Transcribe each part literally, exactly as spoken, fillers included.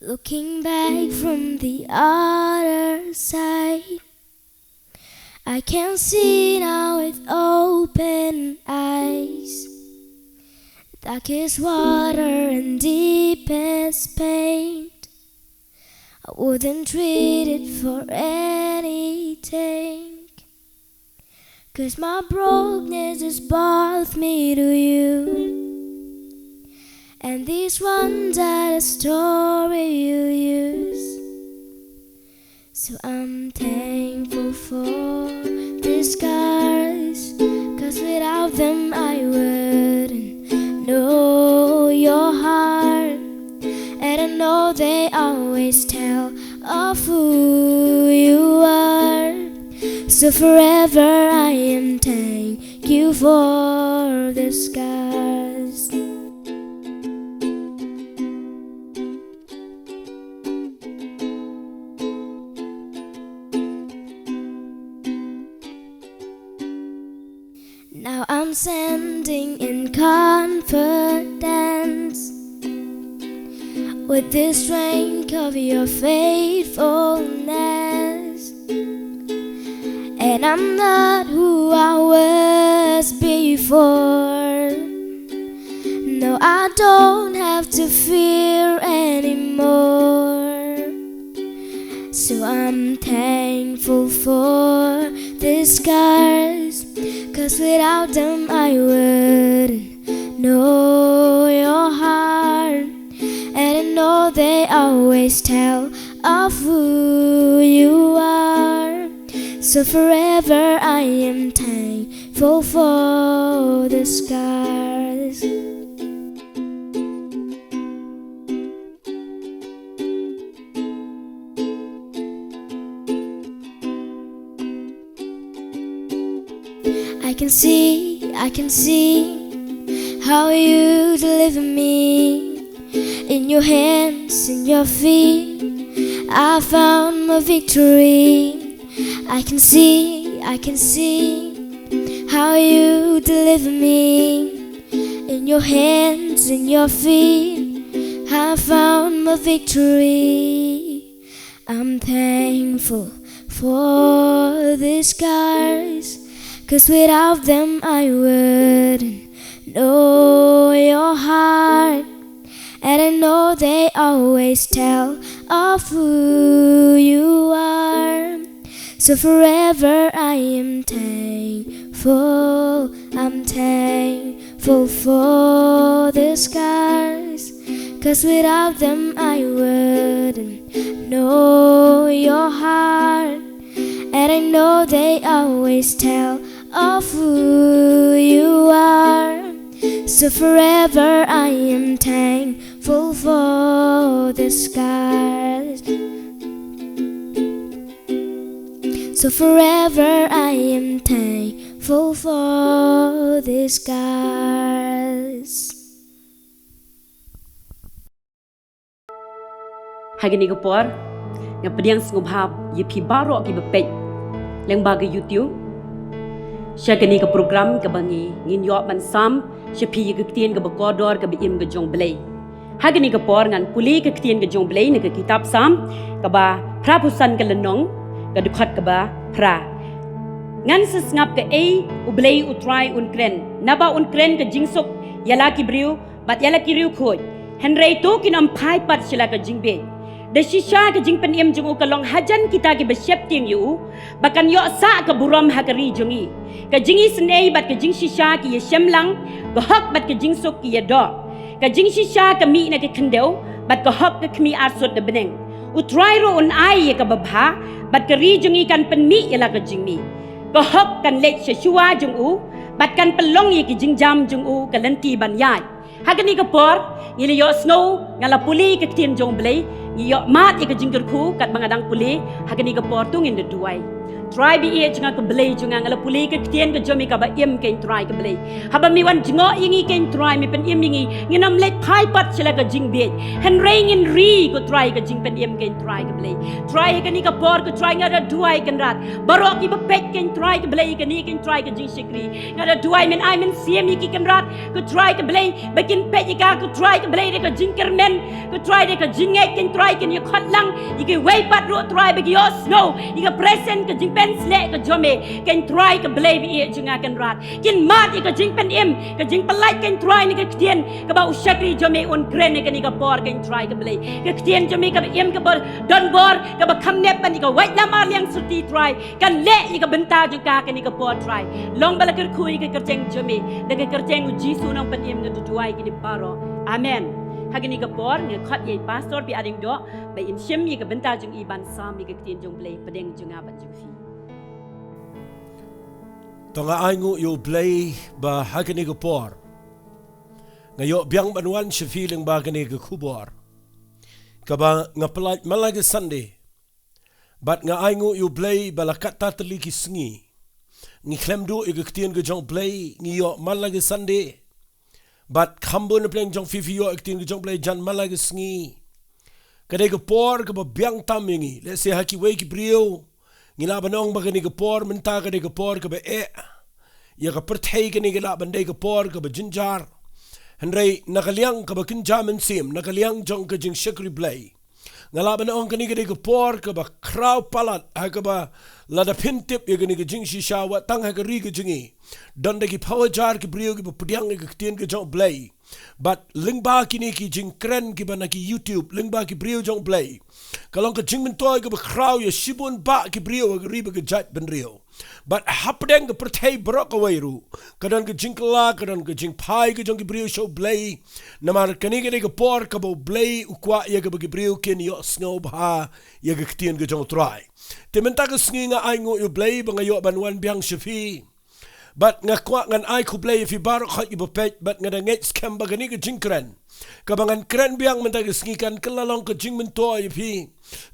Looking back from the other side, I can see now with open eyes. Darkest water and deepest pain, I wouldn't trade it for anything. 'Cause my brokenness has brought me to you. And these ones are the story you use. So I'm thankful for these scars, 'cause without them I wouldn't know your heart. And I know they always tell of who you are. So forever I am thank you for the scars. Now I'm standing in confidence with the strength of your faithfulness. And I'm not who I was before. No, I don't have to fear anymore. So I'm thankful for the scars, 'cause without them I wouldn't know your heart. And I know they always tell of who you are. So forever I am thankful for the scars. I can see, I can see how you deliver me. In your hands, in your feet, I found my victory. I can see, I can see how you deliver me. In your hands, in your feet, I found my victory. I'm thankful for these scars, 'cause without them I wouldn't know your heart. And I know they always tell of who you are. So forever I am thankful, I'm thankful for the scars, 'cause without them I wouldn't know your heart. And I know they always tell of who you are. So forever I am thankful for the scars. So forever I am thankful for the scars. Ha kane ka por, nga pdiang sngewbha ïa phi baroh kiba peit lyngba ka YouTube sha kane ka program kaba ngi, ngin ïoh ban sam sha phi ïa ka ktien kaba kordor kaba im ka jong U Blei. Ha kane ka por ngan pule ka ktien ka jong U Blei na ka kitab Salm kaba phra phew san ka lynnong, ka dkhot kaba phra. Ngan sa sngap kaei U Blei U Trai un kren, naba un kren ka jingsuk ïa la ki briew bad ïa la ki riewkhuid. Hynrei to kin ym phai pat sha la ka jingbieit. Da shisha ka jingpynim jong u ka long hajan kita kiba sheptieng ïa u, ba kan ïoh sah ka burom ha ka ri jong ngi. Ka jingisynei bad ka jingshisha ki ïashem lang, ka hok bad ka jingsuk ki ïadoh. Ka jingshisha ka mih na ka khyndew, bad ka hok ka khmih arsut na bneng. U Trai ruh un ai ïa kaba bha, bad ka ri jong ngi kan pynmih ïa la ka jingmih. Ka hok kan leit sha shuwa jong u, bad kan pynlong ïa ki jingjam jong u ka lynti ban ïaid. Ha kane ka por, ngi la ïohsngew, nga la pule ka ktien jong U Blei, ngi ïoh mad ïa ka jingkyrkhu, katba nga dang pule, ha kane ka por to ngin da duwai. Trai ba ïeit jong nga, ka Blei jong nga, nga la pule ïa ka ktien ka jong me kaba im, ko Trai ka Blei. Haba me wan jngoh ïa ngi, ko Trai, me pynim ïa ngi, ngin ym leit phai pat sha la ka jingbieit, hynrei ngin ri, ko Trai, ka jingpynim, ko Trai ka Blei. Trai, ha kane ka por, ko Trai, nga da duwai, Kynrad, baroh kiba peit, ko Trai ka Blei, ïa kane, ko Trai, ka jingshakri, nga da duwai men ai mynsiem ïa ki, Kynrad, ko Trai ka Blei, ba kin peit ïa ka, ko Trai ka Blei, da ka jingkyrmen, ko Trai, da ka jingngeit, ko Trai, kin ïa khot lang ïa kiwei pat ruh, Trai, ba ki ïohsngew ïa ka presence, ka jingpynsleh ka jong me, ko Trai ka Blei ba ïeit jong nga, Kynrad. Kin mad ïa ka jingpynim, ka jingpyllait, ko Trai, na ka ktien kaba u shakri jong me un kren ha kane ka por, ko Trai ka Blei. Ka ktien jong me kaba im, kaba don bor, kaba kham nep ban ïa ka waitlam arliang syrti, Trai, kan leh ïa ka bynta jong ka ha kane ka por, Trai. Long ba la kyrkhu ïa ka kyrteng jong me, da ka kyrteng u Jisu Nongpynim nga duwai kine baroh. Amen. Ha kane ka por nga khot ïa i Pastor P. Aringdoh ba in shim ïa ka bynta jong i ban sam ïa ka ktien jong U Blei hapdeng jong nga bad jong phi. To nga ainguh ïa U Blei ba ha kane ka por nga ïoh biang ban wan sha phi lyngba kane ka khubor kaba nga pyllait man la ka Sunday. Bad nga ainguh ïa U Blei ba la katta tylli ki sngi ngi khlem duh ïa ka ktien ka jong U Blei, ngi ïoh man la ka Sunday. Bad kham bun na pdeng jong phi phi ïoh ïa ka ktien ka jong U Blei jan man la ka sngi. Ka dei ka por kaba biang tam ïa ngi. Lehse ha kiwei ki briew ngi lah ban ong ba kane ka por mynta ka dei ka por kaba eh. Ïa ka pyrthei kane ka lah ban dei ka por kaba jynjar. Hynrei na ka liang kaba kynja mynsiem, na ka liang jong ka jingshakri Blei, nga lah ban ong kane ka dei ka por kaba khraw palat, ha kaba lada phin tip ïa kane ka jingshisha, wat tang ha ka ri ka jong ngi don da ki phew hajar ki briew kiba pdiang ïa ka ktien ka jong U Blei. Bad lyngba kine ki jingkren kiba na ki YouTube, lyngba ki briew jong U Blei, ka long ka jingmyntoi kaba khraw ïa shibun bah ki briew ha ka ri bad ka jaitbynriew. Bad hapdeng ka pyrthei baroh kawei ruh ka don ka jingkylla, ka don ka jingphai ka jong ki briew sha U Blei. Namar kane ka dei ka por kaba U Blei u kwah ïa kaba ki briew kin ïohsngew bha ïa ka ktien ka jong U Trai. Te mynta ka sngi nga ainguh ïa U Blei ba nga ïoh ban wan biang sha phi. Bad nga kwah ngan ai khublei ïa phi baroh khoit kiba peit, bad nga da ngeit skhem ba kane ka jingkren kaba ngan kren biang mynta ka sngi kan kylla long ka jingmyntoi ïa phi.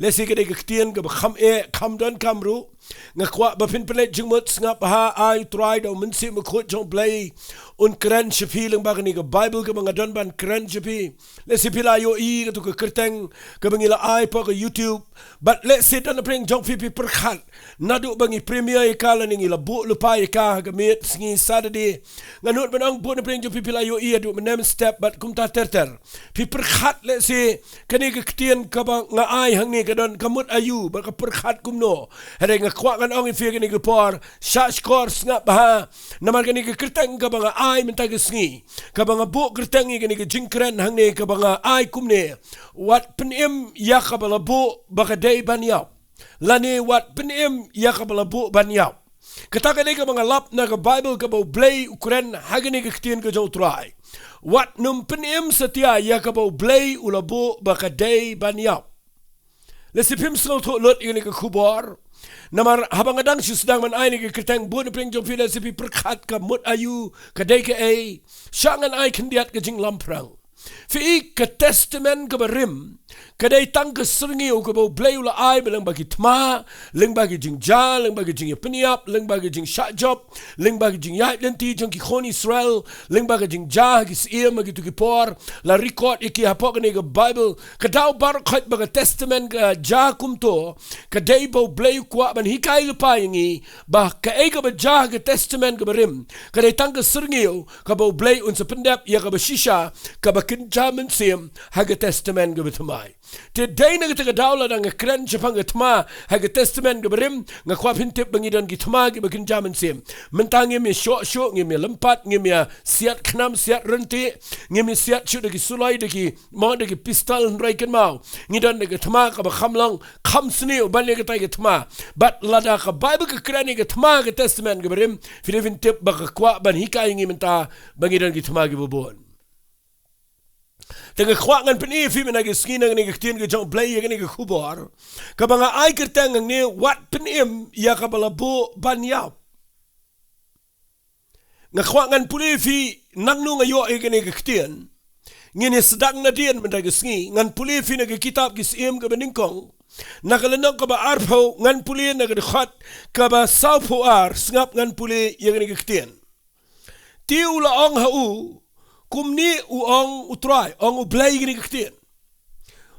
Lehse ka dei ka ktien kaba kham eh, kham donkam ruh. Nga kwah ba phin pynleit jingmut sngap bha, ai U Trai da U Mynsiem Bakhuid jong U Blei un kren sha phi lyngba kane ka Baibl kaba nga don ban kren sha phi. Lehse phi la ïohi kato ka kyrteng kaba ngi la ai hapoh ka YouTube. Bad lehse don na pdeng jong phi phi pyrkhat, naduh ba ngi premiere ïa ka lane ngi la buh lypa ïa ka ha ka miet sngi Saturday, nga nud ban ong bun na pdeng jong phi phi la ïohi haduh mynne mynstep bad kumta ter ter. Phi pyrkhat lehse kane ka ktien kaba nga ai hangne ka don ka mut aïu bad ka pyrkhat kumno. Hynrei nga kwah ngan ong ïa phi kane ka por, shah shkor sngap bha. Namar kane ka kyrteng kaba nga ai mynta ka sngi, kaba nga buh kyrteng ïa kane ka jingkren hangne kaba nga ai kumne: Wat pynim ïa kaba la buh ba ka dei ban ïap. Lane wat pynim ïa kaba la buh ban ïap. Kata ka dei kaba nga lap na ka Baibl kaba U Blei u kren ha kane ka ktien ka jong U Trai. Wat nym pynim satia ïa kaba U Blei u la buh ba ka dei ban ïap. Lehse phim sngewthuh lut ïa kane ka khubor. Namar haba nga dang shu sdang ban ai kane ka kyrteng, bun na pdeng jong phi lehse phi pyrkhat ka mut aïu, ka dei kaei. Shah ngan ai khyndiat ka jinglamphrang. Phi i ka Testament kaba rim ka dei tang ka syrngiew kaba U Blei u la ai ba lyngba ki thma, lyngba ki jingjia, lyngba ki jingïapynïap, lyngba ki jingshah jop, lyngba ki jingïaid lynti jong ki khun Israel, lyngba ki jingjia ha ki syiem ha kito ki por, la record ïa ki hapoh kane ka Baibl. Ka daw baroh khoit ba ka Testament ka jia kumto, ka dei ba U Blei u kwah ban hikai lypa ïa ngi ba kaei kaba jia ha ka Testament kaba rim ka dei tang ka syrngiew kaba U Blei un sa pyndep ïa kaba shisha, kaba kynja mynsiem ha ka Testament kaba thymmai. Te dei na kata ka daw lada nga kren shaphang ka thma ha ka Testament kaba rim, nga kwah phin tip ba ngi don ki thma kiba kynja mynsiem. Mynta ngim ïa shoh shuh, ngim ïa lympat, ngim ïa siat khnam siat ryntih, ngim ïa siat shuh da ki suloi, da ki mo, da ki pistol, hynrei kynmaw, ngi don da ka thma kaba kham long kham sniew ban ïa kata ka thma. Bad lada ka Baibl ka kren ïa ka thma ha ka Testament kaba rim, phi dei phin tip ba ka kwah ban hikai ïa ngi mynta ba ngi don ki thma kiba bun. Te nga kwah ngan pyni ïa phi mynta ka sngi na kane ka ktien ka jong U Blei ïa kane ka khubor kaba nga ai kyrteng hangne: Wat pynim ïa kaba la buh ban ïap. Nga kwah ngan pule ïa phi nangno nga ïoh ïa kane ka ktien. ngin ïa sdang nadien mynta ka sngi, ngan pule phi na ka kitab Ki Syiem kaba nyngkong, na ka lynnong kaba arphew, ngan pule na ka dkhot kaba sawphew ar, sngap ngan pule ïa kane ka ktien. Te u la ong ha u, kumne u ong U Trai, ong U Blei kane ka ktien.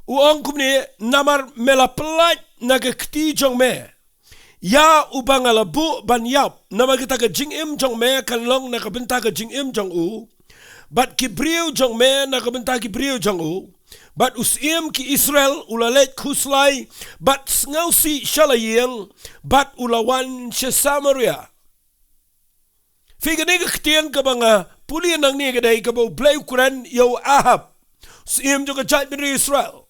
U ong kumne, namar me la pyllait na ka kti jong me ïa uba nga la buh ban ïap, namar kata ka jingim jong me kan long na ka bynta ka jingim jong u, bad ki briew jong me na ka bynta ki briew jong u, bad u syiem ki Israel u la leit khuslai bad sngewsih sha la ïing, bad u la wan sha Samaria. Phi, kane ka ktien kaba nga pule nangne ka dei kaba U Blei u kren ïa u Ahab, syiem jong ka jaitbynriew Israel.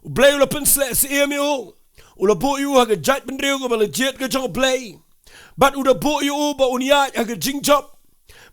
U Blei u la pynsleh syiem ïa u, u la buh ïa u ha ka jaitbynriew kaba la jied ka jong U Blei, bad u da buh ïa u ba un ïaid ha ka jingjop.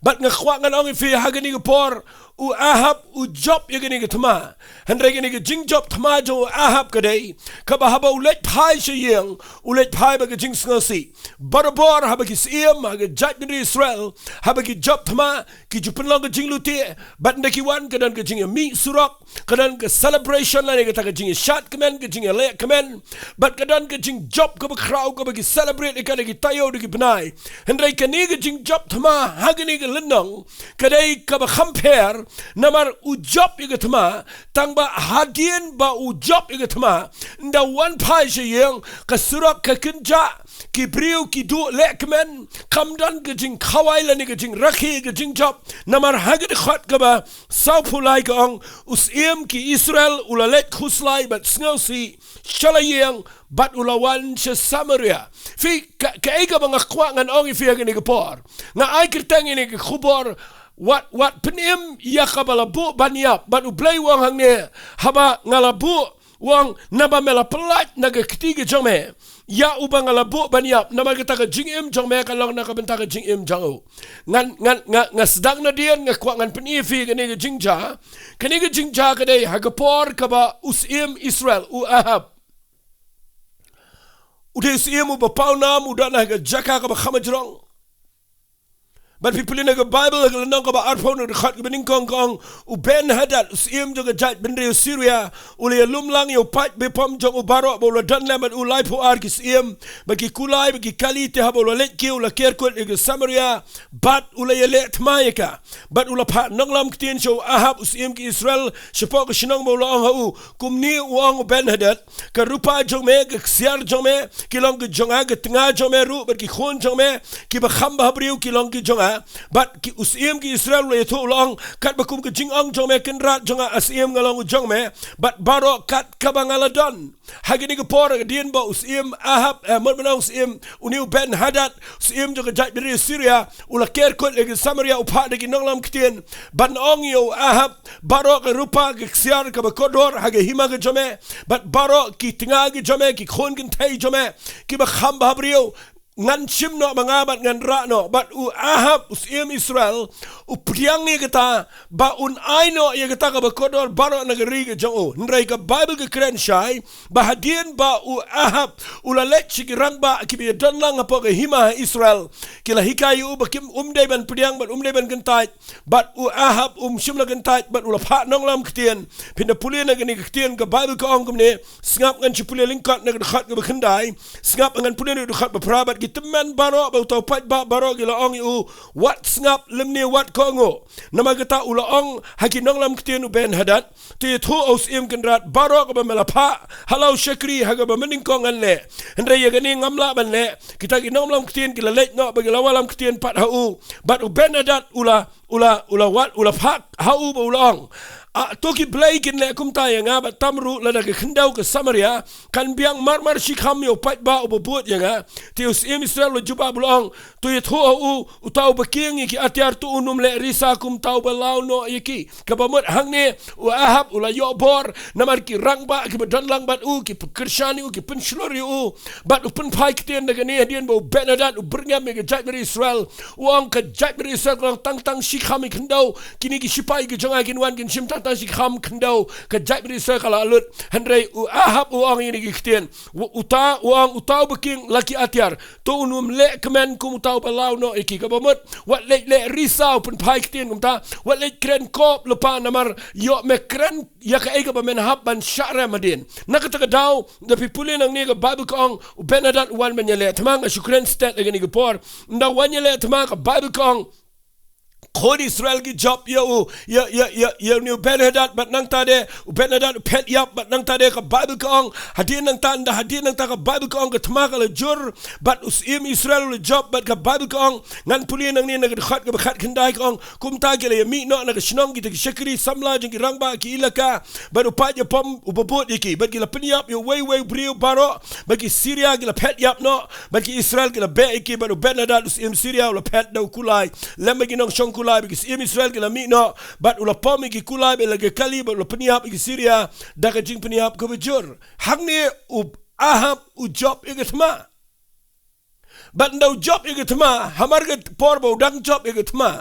Bad nga kwah ngan ong ïa phi ha kane ka por, u Ahab u jop ïa kane ka thma. Hynrei kane ka jingjop thma jong u Ahab ka dei kaba haba u leit phai sha ïing, u leit phai bad ka jingsngewsih. Barabor haba ki syiem ha ka jaitbynriew Israel, haba ki jop thma, ki ju pynlong ka jinglute, bad ynda ki wan ka don ka jingïamih surok, ka don ka celebration lane kata ka jingïashad kmen, ka jingïaleh kmen, bad ka don ka jingjop kaba khraw kaba ki celebrate ïa ka da ki taïew da ki bnai. Hynrei kane ka jingjop thma ha kane ka lynnong ka dei kaba kham pher, namar u jop ïa ka thma, tang ba hadien ba u jop ïa ka thma, ynda u wan phai sha ïing, ka surok ka kynjah, ki briew ki duh leh kmen, kam don ka jingkhawai lane ka jingrakhe ka jingjop. Namar ha ka dkhot kaba sawphew lai ka ong, u syiem ki Israel u la leit khuslai bad sngewsih sha la ïing, bad u la wan sha Samaria. Phi, ka, kaei kaba nga kwah ngan ong ïa phi ha kane ka por, nga ai kyrteng ïa kane ka khubor, wat, wat pynim ïa kaba la buh ban ïap, bad U Blei u ong hangne, haba nga la buh, u ong, naba me la pyllait na ka kti ka jong me ïa uba nga la buh ban ïap, namar kata ka jingim jong me kan long na ka bynta ka jingim jong u. Ngan, ngan, nga, nga sdang nadien, nga kwah ngan pyni ïa phi kane ka jingjia. Kane ka jingjia ka dei ha ka por kaba u syiem Israel, u Ahab, u dei u syiem uba pawnam, u don ha ka jaka kaba kham jrong. Bad phi pule na ka Baibl, ka lynnong kaba arphew na ka dkhot kaba nyngkong ka ong, u Ben-hadad, u syiem jong ka jaitbynriew Syria, u la ïalum lang ïa u paid bapom jong u baroh ba u la don lem bad u laiphew ar ki syiem, bad ki kulai, bad ki kali, te haba u la leit kiew u la ker kut ïa ka Samaria, bad u la ïaleh thma ïa ka. Bad u la phah nonglam ktien sha u Ahab, u syiem ki Israel, shapoh ka shnong ba u la ong ha u, kumne u ong u Ben-hadad, ka rupa jong me, ka ksiar jong me, ki long ki jong nga, ka tnga jong me ruh, bad ki khun jong me, kiba kham bha briew ki long ki jong nga. Bad ki, u syiem ki Israel u la ïathuh u la ong, katba kum ka jingong jong me kynrad jong nga, a syiem, nga long u jong me, bad baroh kat kaba nga la don. Ha kane ka por, hadien ba u syiem Ahab, eh, mut ban ong u syiem, une u Ben-hadad, u syiem jong ka jaitbynriew Syria, u la ker kut ïa ka Samaria, u phah da ki nonglam ktien ban ong ïa u Ahab, baroh ka rupa, ka ksiar kaba kordor ha ka hima ka jong me, bad baroh ki tnga ki jong me, ki khun kynthei jong me, kiba kham bha briew, ngan shim noh ma nga bad ngan rah noh. Bad u Ahab, u syiem Israel, u pdiang ïa kata, ba un ai noh ïa kata kaba kordor baroh na ka ri ka jong u. Hynrei ka Baibl ka kren shai ba hadien ba u Ahab u la leit sha ki rangbah kiba ïadon lang hapoh ka hima ha Israel, ki la hikai ïa u ba kim, um dei ban pdiang bad um dei ban kyntait. Bad u Ahab um shym la kyntait, bad u la phah nonglam ktien. Phin da pule na kane ka ktien, ka Baibl ka ong kumne, sngap, ngan shu pule lyngkot na ka dkhot kaba khyndai, sngap, ngan pule na ka dkhot ba phra, bad ki tymmen baroh bad uta u paidbah baroh ki la ong ïa u, wat sngap lymne wat kohnguh. Namar kata u la ong ha ki nonglam ktien u Ben-hadad, to ïathuh ha u syiem kynrad, baroh kaba me la phah ha la u shakri ha kaba mynnyngkong ngan leh. Hynrei ïa kane ngam lah ban leh. Kita ki nonglam ktien ki la leit noh bad ki la wallam ktien pat ha u. Bad u Ben-hadad u la, u la, u la wat, u la phah ha u bad u la ong, a, to ki blei kin leh kumta ïa nga, bad tam ruh lada ka khyndew ka Samaria kan biang marmar shikham ïa u paidbah uba bud ïa nga. Te u syiem Israel u la jubab u la ong, to ïathuh ha u, uta uba kieng ïa ki atiar, to un ym leh risa kum uta uba law noh ïa ki. Kaba mut hangne u Ahab u la ïoh bor namar ki rangbah kiba don lang bad u ki pynkyrshan ïa u, ki pynshlur ïa u. Bad u pynphai ktien da kane, hadien ba u Ben-hadad u byrngem ïa ka jaitbynriew Israel, u ong, ka jaitbynriew Israel ka long tang tang shikham ïa ki khyndew, kine ki shipai ki jong nga kin wan kin shim tang tang shi kham khyndew, ka jaitbynriew Israel ka la lut. Hynrei u Ahab u ong ïa kine ki ktien. U, uta, u ong, uta uba king la ki atiar. To un ym leh kmen kum uta uba law noh ïa ki, kaba mut. Wat leh leh risaw pynphai ktien kumta. Wat leh kren kop lypa namar ïoh me kren ïa kaei kaba men hap ban shah rem hadien. Na kata ka daw, da phi pule nangne ka Baibl ka ong, u Ben-hadad u wan ban ïaleh thma, nga shu kren stet ïa kane ka por. Ynda wan ïaleh thma ka Baibl ka ong, khun Israel ki jop ïa u, ïa, ïa, ïa, ïa une u Ben-hadad, bad nangta de, u Ben-hadad u phet ïap, bad nangta de ka Baibl ka ong, hadien nangta, ynda hadien nangta ka Baibl ka ong ka thma ka la jur, bad u syiem Israel u la jop, bad ka Baibl ka ong, ngan pule nangne na ka dkhot kaba khatkhyndai ka ong, kumta ki la ïamih noh na ka shnong kita ki shakri samla jong ki rangbah ki ilaka, bad u paid ïapom uba bud ïa ki, bad ki la pynïap ïa uwei uwei u briew baroh, bad ki Syria ki la phet ïap noh, bad ki Israel ki la beh ïa ki, bad u Ben-hadad u syiem Syria u la phet da u kulai lem bad ki nongshong kulai, bad ki syiem Israel ki la mih noh, bad u la pom ïa ki kulai, bad la ka kali, bad u la pynïap ïa ki Syria da ka jingpynïap kaba jur. Hangne u Ahab u jop ïa ka thma. Bad ynda u jop ïa ka thma, hamar ka por ba u dang jop ïa ka thma,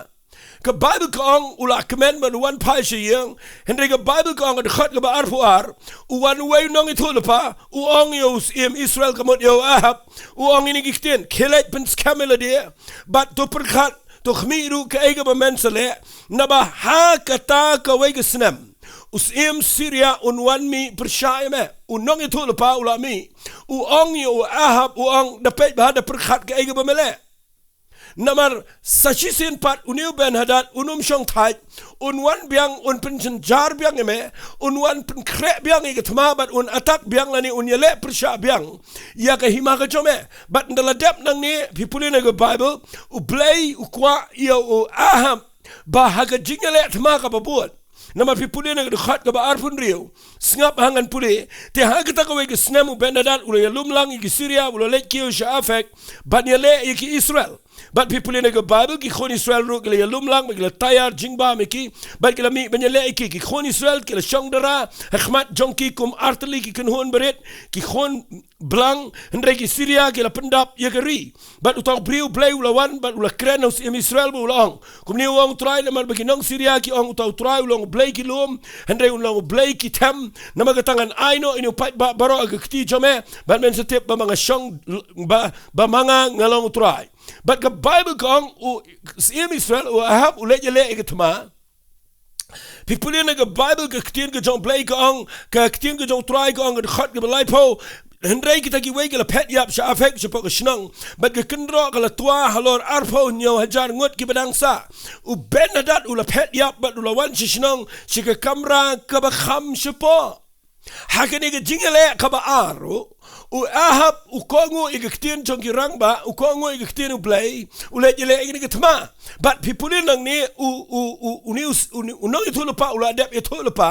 ka Baibl ka ong u la kmen bad u wan phai sha ïing. Hynrei ka Baibl ka ong ha dkhot kaba arphew ar, u wan uwei u nongïathuhlypa, u ong ïa u syiem Israel, ka mut ïa u Ahab, u ong ïa kine ki ktien, khie leit pynskhem ïa lade, bad to pyrkhat, to khmih ruh kaei kaba men sa leh, naba ha kata kawei ka snem u syiem Syria un wan mih pyrshah ïa me. U nongïathuhlypa u la mih, u ong ïa u Ahab, u ong, da peit bha, da pyrkhat kaei kaba me leh. Namar sa shisien pat une u Ben-hadad un ym shong thait, un wan biang, un pynjynjar biang ïa me, un wan pynkhreh biang ïa ka thma, bad un attack biang lane un ïaleh pyrshah biang ïa ka hima ka jong me. Bad ynda la dep nangne, phi pule na ka Baibl, U Blei u kwah ïa u Ahab ba ha ka jingïaleh thma kaba bud. Namar phi pule na ka dkhot kaba arphew hynriew, sngap ha, ngan pule, te ha kata kawei ka snem u Ben-hadad u la ïalum lang ïa ki Syria, u la leit kiew sha Aphek, ban ïaleh ïa ki Israel. Bad phi pule na ka Baibl, ki khun Israel ruh ki la ïalum lang, bad ki la taiar jingbam ïa ki, bad ki la mih ban ïaleh ïa ki, ki khun Israel ki la shong dara ha khmat jong ki kum artylli ki kynhun barit, ki khun blang, hynrei ki Syria ki la pyndap ïa ka ri. Bad uta u briew Blei u la wan, bad u la kren ha u syiem Israel, bad u la ong, kumne u ong u Trai, namar ba ki nong Syria ki ong uta u Trai u long u Blei ki lum, hynrei u long u Blei ki them, namar kata ngan ai noh ïa une u paidbah baroh ha ka kti jong me, bad men sa tip ba ma nga shong, ba, ba ma nga nga long u Trai. Bad ka Baibl ka ong, u syiem Israel, u Ahab, u leit ïaleh ïa ka thma. Phi pule na ka Baibl, ka ktien ka jong u Blei ka ong, ka ktien ka jong u Trai ka ong, ka dkhot kaba laiphew, hynrei kita kiwei ki la phet ïap sha Aphek, shapoh ka shnong, bad ka kynroh ka la twa halor arphew hynñiew hajar ngut kiba dang sah. U Ben-hadad u la phet ïap bad u la wan sha shnong, sha ka kamra kaba kham shapoh. Ha kane ka jingïaleh kaba ar ruh, u Ahab u kohnguh ïa ka ktien jong ki rangbah, u kohnguh ïa ka ktien u Blei, u leit ïaleh ïa kane ka thma. Bad phi pule nangne, u, u, u, une u, une u nongïathuhlypa u la dep ïathuhlypa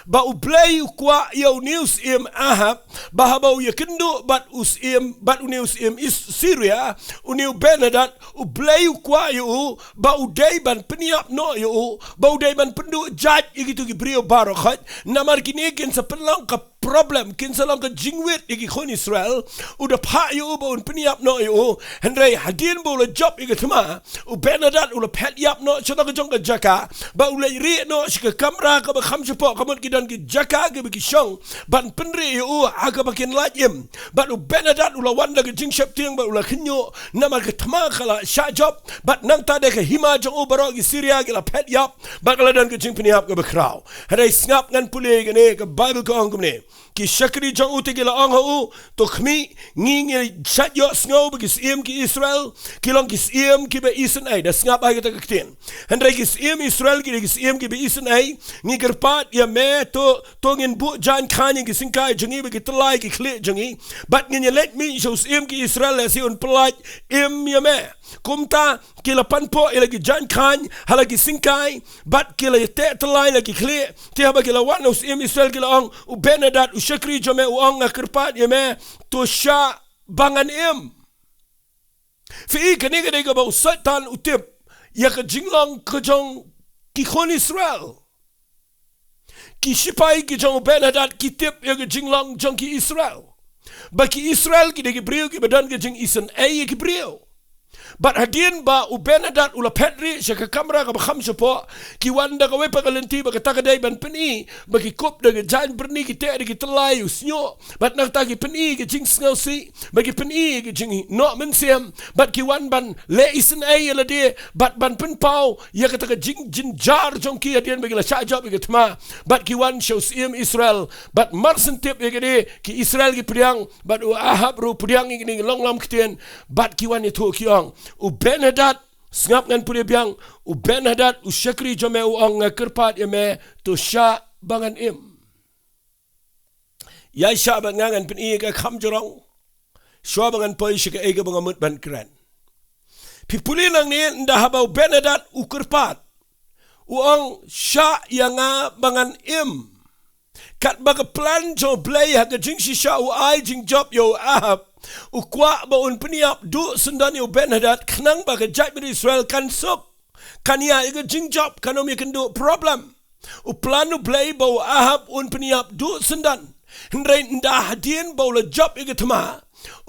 ba U Blei u kwah ïa une u syiem Ahab, ba haba u ïakynduh bad u syiem, bad une u syiem Is-, Syria, une u Ben-hadad, U Blei u kwah ïa u ba u dei ban pynïap noh ïa u, ba u dei ban pynduh jait ïa kito ki briew baroh khoit, namar kine kin sa pynlong ka problem, kin sa long ka jingwit ïa ki khun Israel. U da phah ïa u ba un pynïap noh ïa u. Hynrei hadien ba u la jop ïa ka thma, u Ben-hadad u la phet ïap noh sha ka jong ka jaka, bad u leit rieh noh sha ka kamra kaba kham shapoh, ka mut ki don ki jaka kiba ki shong ban pynrieh ïa u ha kaba kin lait im. Bad u Ben-hadad u la wan da ka jingsheptieng bad u la khynñiuh, namar ka thma ka la shah jop, bad nangta de ka hima jong u baroh ki Syria ki la phet ïap, bad ka la don ka jingpynïap kaba khraw. Hynrei sngap, ngan pule ïa kane, ka Baibl ka ong kumne. Ki shakri jong u te ki la ong ha u, to khmih, ngi ngi shait ïohsngew ba ki syiem ki Israel ki long ki syiem kiba isynei. Da sngap ha kata ka ktien. Hynrei ki syiem Israel ki dei ki syiem kiba isynei. Ngi kyrpad ïa me, to, to ngin buh jaiñ khaiñ ïa ki syngkai jong ngi bad ki tyllai ki khlieh jong ngi, bad ngin ïaleit mih sha u syiem ki Israel, lehse un pyllait im ïa me. Kumta ki la panpoh ïa la ki jaiñ khaiñ ha la ki syngkai, bad ki la ïateh tyllai la ki khlieh. Te haba ki la wan ha u syiem Israel ki la ong, u Ben-hadad, u shakri jong me u ong, nga kyrpad ïa me, to shah ba ngan im. Phi i, kane ka dei kaba u Soitan u tip ïa ka jinglong ka jong ki khun Israel. Ki shipai ki jong u Ben-hadad ki tip ïa ka jinglong jong ki Israel, ba ki Israel ki dei ki briew kiba don ka jingisynei ïa ki briew. Bad hadien ba u Ben-hadad u la phet rieh sha ka kamra kaba kham shapoh, ki wan da kawei pat ka lynti ba kata ka dei ban pyni ba ki kup da ka jaiñ byrni, ki teh da ki tyllai u shñiuh, bad na kata ki pyni ka jingsngewsih, bad ki pyni ka jingnoh mynsiem, bad ki wan ban leh isynei ïa lade, bad ban pynpaw ïa kata ka jingjynjar jong ki hadien ba ki la shah jop ïa ka thma, bad ki wan sha u syiem Israel, bad mar shen tip ïa kane ki Israel ki pdiang, bad u Ahab ruh u pdiang ïa kine ki longlam ktien, bad ki wan ïathuh ki ong, u Ben-hadad, sngap, ngan pule biang, u Ben-hadad u shakri jong me u ong, nga kyrpad ïa me, to shah ba ngan im. Ïaishah bad nga, ngan pyni ïa ka kham jrong shuwa ba ngan poi sha kaei kaba nga mut ban kren. Phi pule nangne, ynda haba u Ben-hadad u kyrpad, u ong, shah ïa nga ba ngan im. Katba ka plan jong u Blei ha ka jingshisha u ai jingjop ïa u Ahab, u kwah ba un pynïap duh syndon ïa u Ben-hadad, khnang ba ka jaitbynriew Israel kan suk, kan ïaid ïa ka jingjop, kan ym ïakynduh problem. U plan u Blei ba u Ahab un pynïap duh syndon. Hynrei ynda hadien ba u la jop ïa ka thma,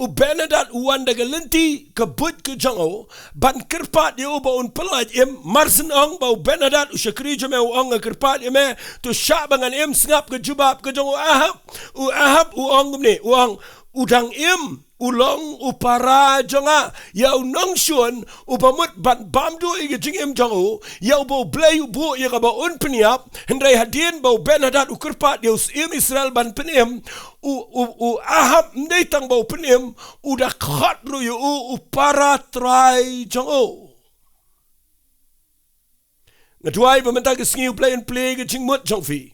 u Ben-hadad u wan da ka lynti ka buit ka jong u ban kyrpad ïa u ba un pyllait im. Mar shen ong ba u Ben-hadad u shakri jong me u ong, nga kyrpad ïa me, to shah ba ngan im, sngap ka jubab ka jong u Ahab. U Ahab u ong kumne, u ong, u dang im, u long u para jong nga. Ïa u nongshun uba mut ban bam duh ïa ka jingim jong u, ïa uba u Blei u buh ïa ka ba un pynïap. Hynrei hadien ba u Ben-hadad u kyrpad ïa u syiem Israel ban pynim, u, u, u Ahab ym dei tang ba u pynim, u da khot ruh ïa u, u para trai jong u. Nga duwai ba mynta ka sngi u Blei un plie ka jingmut jong phi,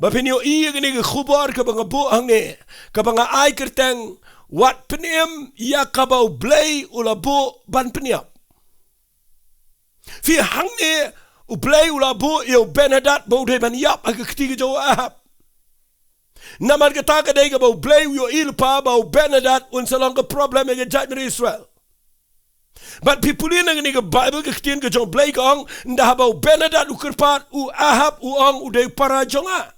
ba phin ïohi ïa kane ka khubor kaba nga buh hangne, kaba nga ai kyrteng, wat pynim ïa kaba u Blei u la buh ban pynïap. Phi, hangne u Blei u la buh ïa u Ben-hadad ba u dei ban ïap ha ka kti ka jong u Ahab. Namar kata ka dei kaba u Blei u ïohi lypa ba u Ben-hadad un sa long ka problem ïa ka jaitbynriew Israel. Bad phi pule na kane ka Baibl, ka ktien ka jong u Blei ka ong, ynda haba u Ben-hadad u kyrpad, u Ahab u ong, u dei para jong nga.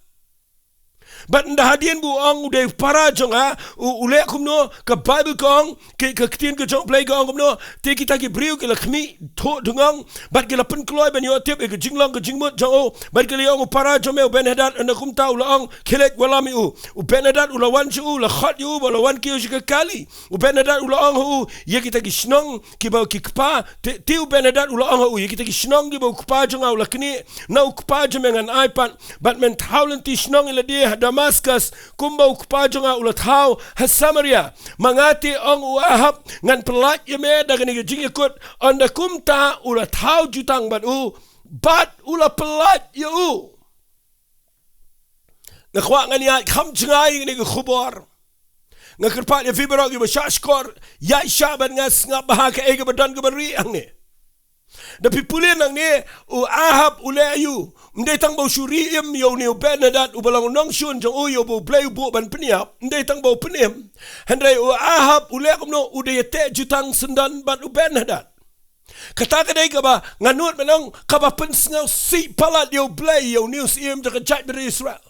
Bad ynda hadien ba u ong u dei para jong nga, u, u leh kumno? Ka Baibl ka ong, ka, ka ktien ka jong u Blei ka ong kumno? Te kita ki briew ki la khmih thuh dngong, bad ki la pynkloi ban ïoh tip ïa ka jinglong ka jingmut jong u, bad ki la ong, u para jong me u Ben-hadad. Ynda kumta u la ong, khie leit wallam ïa u. U Ben-hadad u la wan sha u, u la khot ïa u, bad u la wan kiew sha ka kali. U Ben-hadad u la ong ha u, ïa kita ki shnong kiba ki kpa, te, te u Ben-hadad u la ong ha u, ïa kita ki shnong kiba u kpa jong nga u la knieh na u kpa jong me ngan ai pat, bad men thaw lynti shnong ïa lade ha Damaskus, kumba u kpa jong nga u la thaw ha Samaria. Ma nga te, ong u Ahab, ngan pyllait ïa me da kane ka jingïakut. Ynda kumta u la thaw jutang bad u, bad u la pyllait ïa u. Nga kwah ngan ïaid kham jngai ïa kane ka khubor. Nga kyrpad ïa phi baroh kiba shah shkor, ïaishah bad nga, sngap bha kaei kaba don kaba rieh hangne. Da phi pule nangne, u Ahab u leh aïu? Ym dei tang ba u shu ri im ïa une u Ben-hadad uba long u nongshun jong u, ïa uba u Blei u buh ban pynïap. Ym dei tang ba u pynim. Hynrei u Ahab u leh kumno? U da ïateh jutang syndon bad u Ben-hadad. Kata ka dei kaba nga nud ban ong, kaba pynsngewsih palat ïa u Blei ïa une u syiem jong ka jaitbynriew Israel.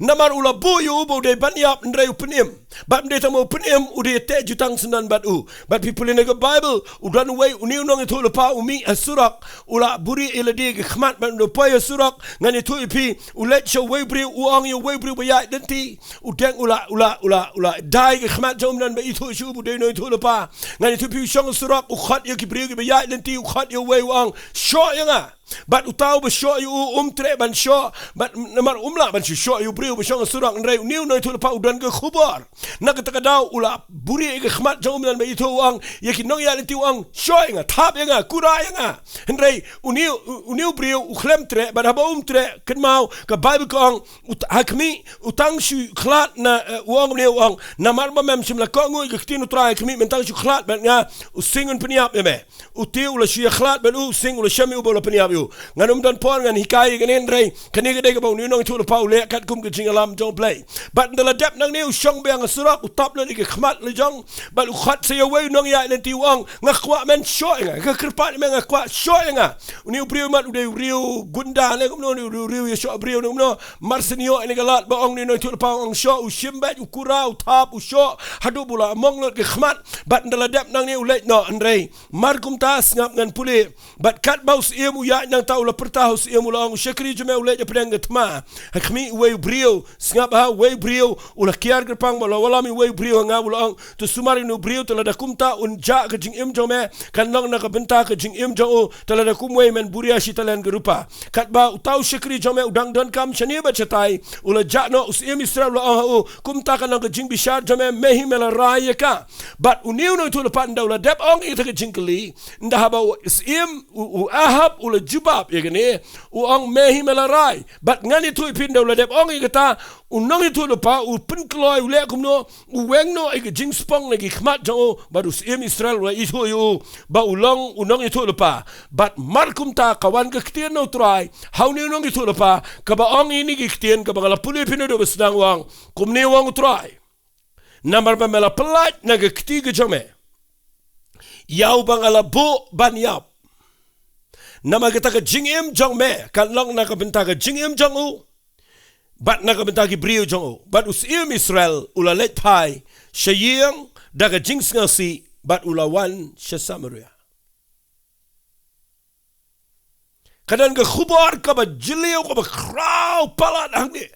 Namar u la buh ïa u ba u dei ban ïap, hynrei u pynim. Bad ym dei tang ba u pynim, u da ïateh jutang syndon bad u. Bad phi pule na ka Baibl, u don uwei une u nongïathuhlypa, u mih ha surok, u la buhrieh ïa lade ki khmat bad u da poi ha surok. Ngan ïathuh ïa phi, u leit sha uwei u briew, u ong ïa uwei u briew ba ïaid lynti, u deng, u la, u la, u la, u la dai ki khmat jong u mynhynnin ba ithuh shuh ba u dei u nongïathuhlypa. Ngan ïathuh ïa phi, u shong ha surok, u khot ïa ki briew kiba ïaid lynti, u khot ïa uwei, u ong, shoh ïa nga. Bad uta uba shoh ïa u um treh ban shoh, bad namar um lah ban shu shoh ïa u briew ba shong ha surok, hynrei une u nongïathuhlypa u don ka khubor. Na kata ka daw u la buhrieh ïa ki khmat jong u mynhynnin ba ithuh, u ong ïa ki nongïaid lynti, u ong, shoh ïa nga, thap ïa nga, kura ïa nga. Hynrei une, une u briew u khlem treh, bad haba um treh, kynmaw, ka Baibl ka ong, u t-, ha khmih, u tang shu khlad na, eh, u ong kumne, u ong, namar ba mem shym la kohnguh ïa ka ktien U Trai, ha khmih men tang shu khlad bad nga, u sing un pynïap ïa me. U te u la shu ïakhlad bad u, u sing u la shem ïa u ba u la pynïap. Ngan ym don por ngan hikai ïa kane hynrei kane ka dei kaba une u nongïathuhlypa u leh katkum ka jingïalam jong U Blei. Bad ynda la dep nangne u shong biang ha surok, u tap lut ïa ka khmat la jong bad u khot sa ïa uwei u nongïaid lynti, u ong, "Nga kwah men, shoh ïa nga, nga kyrpad ïa me, nga kwah, shoh ïa nga." Une u briew mat u dei u briew gunda ne kumno, une u briew ïa shoh briew ne kumno. Mar shen ïoh ïa kane ka lad ba ong une u nongïathuhlypa, u ong shoh, u shim beit, u kura, u thap, u shoh haduh ba u la mong lut ka khmat. Bad ynda la dep nangne u leit noh, hynrei mar kumta sngap, ngan pule. Bad katba u syiem u ïaid nangta, u la pyrta ha u syiem, u la ong, "U shakri jong me u leit hapdeng ka thma." Ha khmih uwei u briew, sngap, ha uwei u briew u la kiar kyrpang bad u la wallam ïa uwei u briew ha nga, u la ong, "To sumar ïa une u briew, te lada kumta un jah ka jingim jong me, kan long na ka bynta ka jingim jong u, te lada kumwei men buh ïa shi talent ka rupa." Katba uta u shakri jong me u dang donkam shane bad shatai, u la jah noh, u syiem Israel u la ong ha u, "Kumta kan long ka jingbishar jong me, me hi me la rai ïa ka." Bad une u nongïathuhlypa ynda u la dep ong ïa kata ka jingkylli, ynda haba u syiem, u, u Ahab u la jubab ïa kane, u ong, "Me hi me la rai." Bad ngan ïathuh ïa phi, ynda u la dep ong ïa kata, u nongïathuhlypa u pynkloi, u leh kumno, u weng noh ïa ka jingspong na ki khmat jong u, bad u syiem Israel u la ithuh ïa u ba u long u nongïathuhlypa. Bad mar kumta ka wan ka ktien na U Trai ha une u nongïathuhlypa, kaba ong ïa kine ki ktien kaba nga la pule ïa phi naduh ba sdang, u ong, "Kumne u ong U Trai, namar ba me la pyllait na ka kti ka jong me ïa uba nga la buh ban ïap, namar kata ka jingim jong me kan long na ka bynta ka jingim jong u bad na ka bynta ki briew jong u." Bad u syiem Israel u la leit phai sha ïing da ka jingsngewsih bad u la wan sha Samaria. Ka don ka khubor kaba jylliew, kaba khraw palat hangne.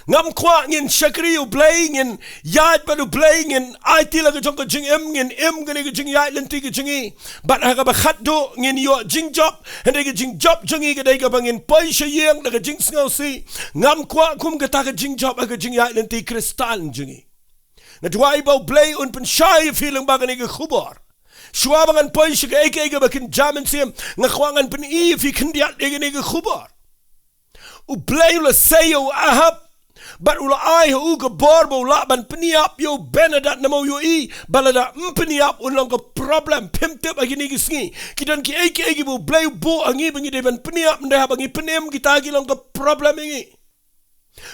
Ngam kwah ngin shakri U Blei, ngin ïaid bad U Blei, ngin aiti la ka jong ka jingim, ngin im kane ka jingïaid lynti ka jong ngi. Bad ha kaba khatduh ngin ïoh jingjop, hynrei ka jingjop jong ngi ka dei kaba ngin poi sha ïing da ka jingsngewsih. Ngam kwah kum kata ka jingjop ha ka jingïaid lynti Khristan jong ngi. Nga duwai ba U Blei un pynshai ïa phi lyngba kane ka khubor. Shuwa ba ngan poi sha kaei kaei kaba kynja mynsiem, nga kwah ngan pyni ïa phi khyndiat ïa kane ka khubor. U Blei u la sei ïa u Ahab bad u la ai ha u ka bor ba u lah ban pynïap ïa u Ben-hadad, namar u ïohi ba lada um pynïap un long ka problem. Phim tip ha kine ki sngi ki don kiei kiei kiba U Blei u buh ha ngi ba ngi dei ban pynïap, hynrei haba ngi pynim, kita ki long ka problem ïa ngi.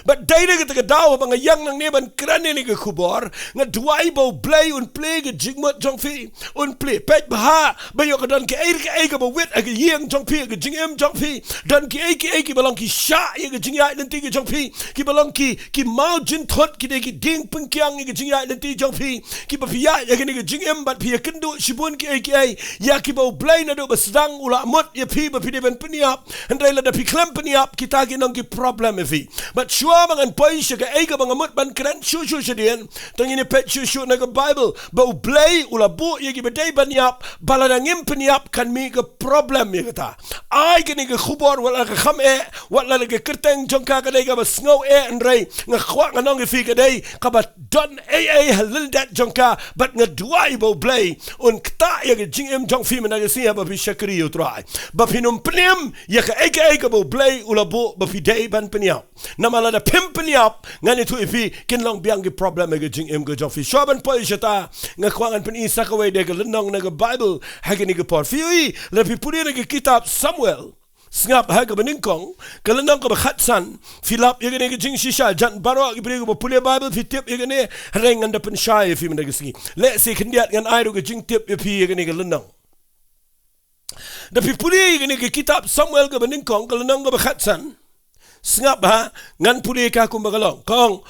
Bad dei na kata ka daw haba nga ïeng nangne ban kren ïa kane ka khubor, nga duwai ba U Blei un plie ka jingmut jong phi, un plie. Peit bha ba ïoh ka don kiei kiei kaba wit ha ka ïing jong phi, ha ka jingim jong phi. Don kiei kiei kiba long ki shah ïa ka jingïaid lynti ka jong phi, kiba long ki, ki mawjynthut, ki dei ki dieng pyngkiang ïa ka jingïaid lynti jong phi, kiba phi ïaid ha kane ka jingim bad phi ïakynduh shibun kiei kiei ïa kiba U Blei naduh ba sdang u la mut ïa phi ba phi dei ban pynïap. Hynrei lada phi khlem pynïap, kita ki long ki problem ïa phi. Bad shuwa ba ngan poi sha kaei kaba nga mut ban kren shuh shuh shadien, to ngin ïa peit shuh shuh na ka Baibl ba U Blei u la buh ïa kiba dei ban ïap, ba lada ngim pynïap kan mih ka problem ïa kata. Ai kane ka khubor, wat la ka kham eh, wat la ka kyrteng jong ka ka dei kaba sngew eh, hynrei nga kwah ngan ong ïa phi ka dei kaba don ei ei ha lyndet jong ka, bad nga duwai ba U Blei un ktah ïa ka jingim jong phi mynta ka sngi haba phi shakri ïa U Trai, ba phin ym pynim ïa kaei kaei kaba U Blei u la buh ba phi dei ban pynïap. Namar lada phim pynïap, ngan ïathuh ïa phi, kin long biang ki problem ha ka jingim ka jong phi. Shuwa ban poi shata, nga kwah ngan pyni sa kawei de ka lynnong na ka Baibl ha kane ka por. Phi ïohi, lada phi pule na ka kitab Samuel, sngap, ha kaba nyngkong, ka lynnong kaba khatsan, phi lap ïa kane ka jingshisha. Jan baroh ki briew kiba pule Baibl phi tip ïa kane, hynrei ngan da pynshai ïa phi mynta ka sngi. Lehse khyndiat ngan ai ruh ka jingtip ïa phi ïa kane ka lynnong. Da phi pule ïa kane ka kitab Samuel kaba nyngkong, ka lynnong kaba khatsan, sngap, ha, ngan pule ka kumba ka long. Ka ong,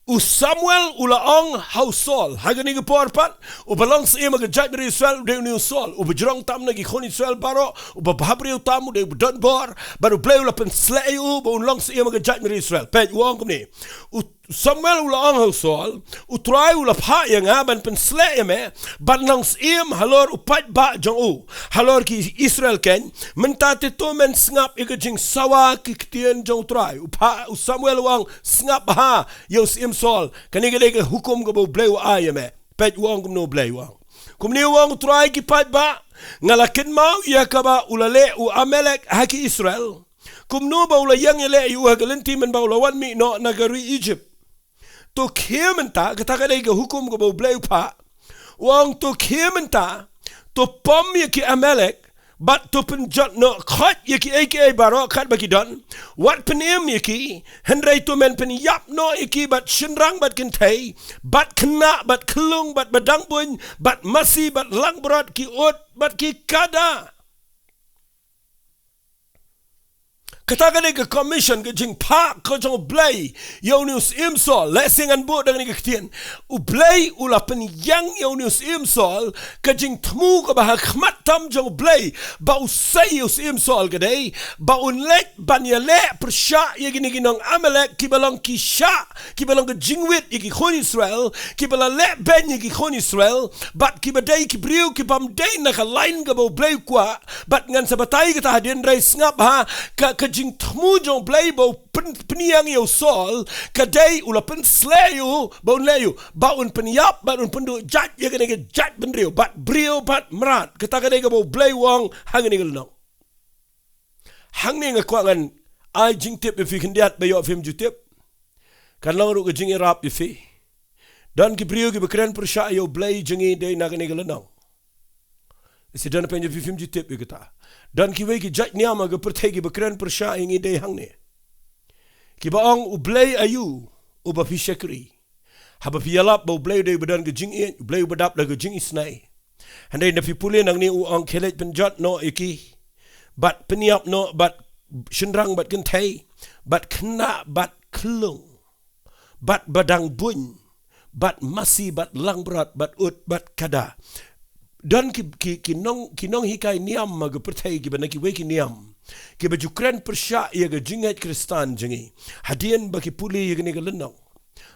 u Samuel u la ong ha u Saul, ha kane ka por pat, uba long syiem ha ka jaitbynriew Israel u dei une u Saul, uba jrong tam na ki khun Israel baroh, uba bhabriew tam, u dei uba donbor, bad U Blei u la pynsleh ïa u ba un long syiem ha ka jaitbynriew Israel. Peit, u ong kumne. U Samuel u la ong ha u Saul, U Trai u la phah ïa nga ban pynsleh ïa me ban long syiem halor u paidbah jong u, halor ki Israel keiñ. Mynta te to men sngap ïa ka jingsawa ki ktien jong U Trai. U phah, u Samuel u ong, sngap bha ïa u syiem Saul, kane ka dei ka hukum kaba U Blei u ai ïa me. Peit u ong kumno U Blei u ong. Kumne u ong U Trai ki paidbah, nga la kynmaw ïa kaba u la leh u Amalek ha ki Israel, kumno ba u la ïeng ïaleh ïa u ha ka lynti mynba u la wan mih noh na ka ri Egypt. To khie mynta, kata ka dei ka hukum kaba U Blei u phah. U ong to khie mynta, to pom ïa ki Amalek Bad to pynjot noh khoit ïa kiei kiei baroh kat ba ki don. Wat pynim ïa ki, hynrei to men pynïap noh ïa ki bad shynrang bad kynthei, bad khynnah bad khyllung bad badang buiñ, bad masi bad langbrot, ki ut bad ki kada. Kata ka dei ka commission, ka jingphah ka jong U Blei ïa une u syiem Saul. Lehse ngan buh da kane ka ktien. U Blei u la pynïeng ïa une u syiem Saul, ka jingthmu kaba ha khmat tam jong U Blei ba u sei ïa u syiem Saul ka dei ba un leit ban ïaleh pyrshah ïa kine ki nong Amalek kiba long ki shah, kiba long ka jingwit ïa ki khun Israel, kiba la leh beiñ ïa ki khun Israel, bad kiba dei ki briew kibym dei na ka lain kaba U Blei u kwah. Bad ngan sa batai kata hadien, hynrei sngap ha ka, ka jingthmu jong U Blei ba u pyn, pynïeng ïa u Saul, ka dei u la pynsleh ïa u ba un leh ïa u, ba un pynïap bad un pynduh jait ïa kane ka jaitbynriew, bad briew bad mrad. Kata ka dei kaba U Blei u ong ha kane ka lynnong. Hangne nga kwah ngan ai jingtip ïa phi khyndiat ba ïoh phim ju tip, kan long ruh ka jingïarap ïa phi. Don ki briew kiba kren pyrshah ïa U Blei jong ngi dei na kane ka lynnong. Lehse don pynban ïa phi phim ju tip ïa kata. Don kiwei ki jait niam ha ka pyrthei kiba kren pyrshah ïa ngi dei hangne. Kiba ong, U Blei aïu uba phi shakri? Haba phi ïalap ba U Blei u dei uba don ka jingïeit, U Blei uba dap da ka jingisynei. Hynrei na phi pule nangne u ong, khie leit pynjot noh ïa ki, bad pynïap noh bad shynrang bad kynthei, bad khynnah bad khyllung, bad badang buiñ, bad masi bad langbrot, bad ut bad kada. Don ki, ki, ki nong, ki nonghikai niam ha ka pyrthei kiba na kiwei ki niam kiba ju kren pyrshah ïa ka jingngeit Khristan jong ngi hadien ba ki pule ïa kane ka lynnong.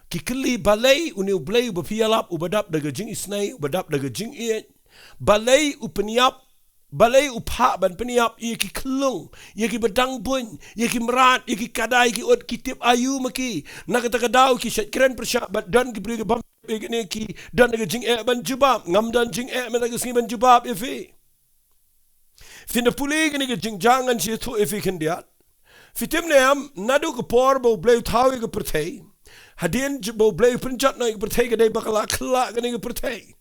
Ki kylli, balei une U Blei uba phi ïalap uba dap da ka jingisynei, uba dap da ka jingïeit, balei u pynïap, balei u phah ban pynïap ïa ki khyllung, ïa ki badang buiñ, ïa ki mrad, ïa ki kada, ïa ki ut? Ki tip aïu ma ki? Na kata ka daw ki shait kren pyrshah bad don ki briew kibym tip ïa kine ki don ka jingeh ban jubab. Ngam don jingeh mynta ka sngi ban jubab ïa phi. Phin da pule ïa kane ka jingjia, ngan sa ïathuh ïa phi khyndiat. Phi tip ne em, naduh ka por ba U Blei u thaw ïa ka pyrthei, hadien ba U Blei u pynjot noh ïa ka pyrthei, ka dei ba ka la khyllah kane ka pyrthei.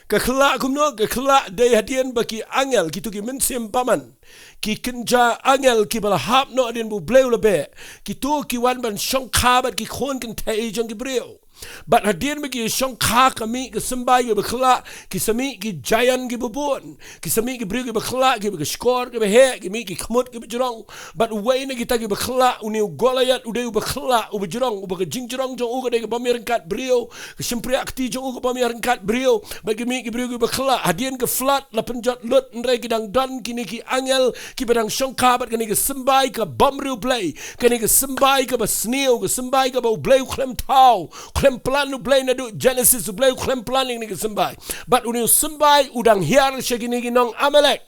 Ka khyllah kumno? Ka khyllah dei hadien ba ki angel, kito ki mynsiem bymman, ki kynja angel kiba la hap noh hadien ba U Blei u la beh, kito ki wan ban shongkha bad ki khun kynthei jong ki briew. Bad hadien ba ki shongkha, ka mih ka symbai kaba khyllah, ki sa mih ki jaian kiba bun, ki sa mih ki briew kiba khyllah, kiba shkor kiba heh, ki mih ki khmut kiba jrong. Bad uwei na kita kiba khyllah, une u Goliath, u dei uba khyllah, uba jrong, uba ka jingjrong jong u ka dei ka bym ïaryngkat briew, ka shympriahkti jong u ka bym ïaryngkat briew. Bad ki mih ki briew kiba khyllah. Hadien ka flood la pynjot lut, hynrei ki dang don kine ki angel kiba dang shongkha bad kane ka symbai ka bym riewblei, kane ka symbai kaba sniew, ka symbai kaba U Blei u khlem thaw, khlem plan U Blei naduh Genesis, U Blei u khlem plan ïa kane ka symbai. Bad une u symbai u dang hiar sha kine ki nong Amalek.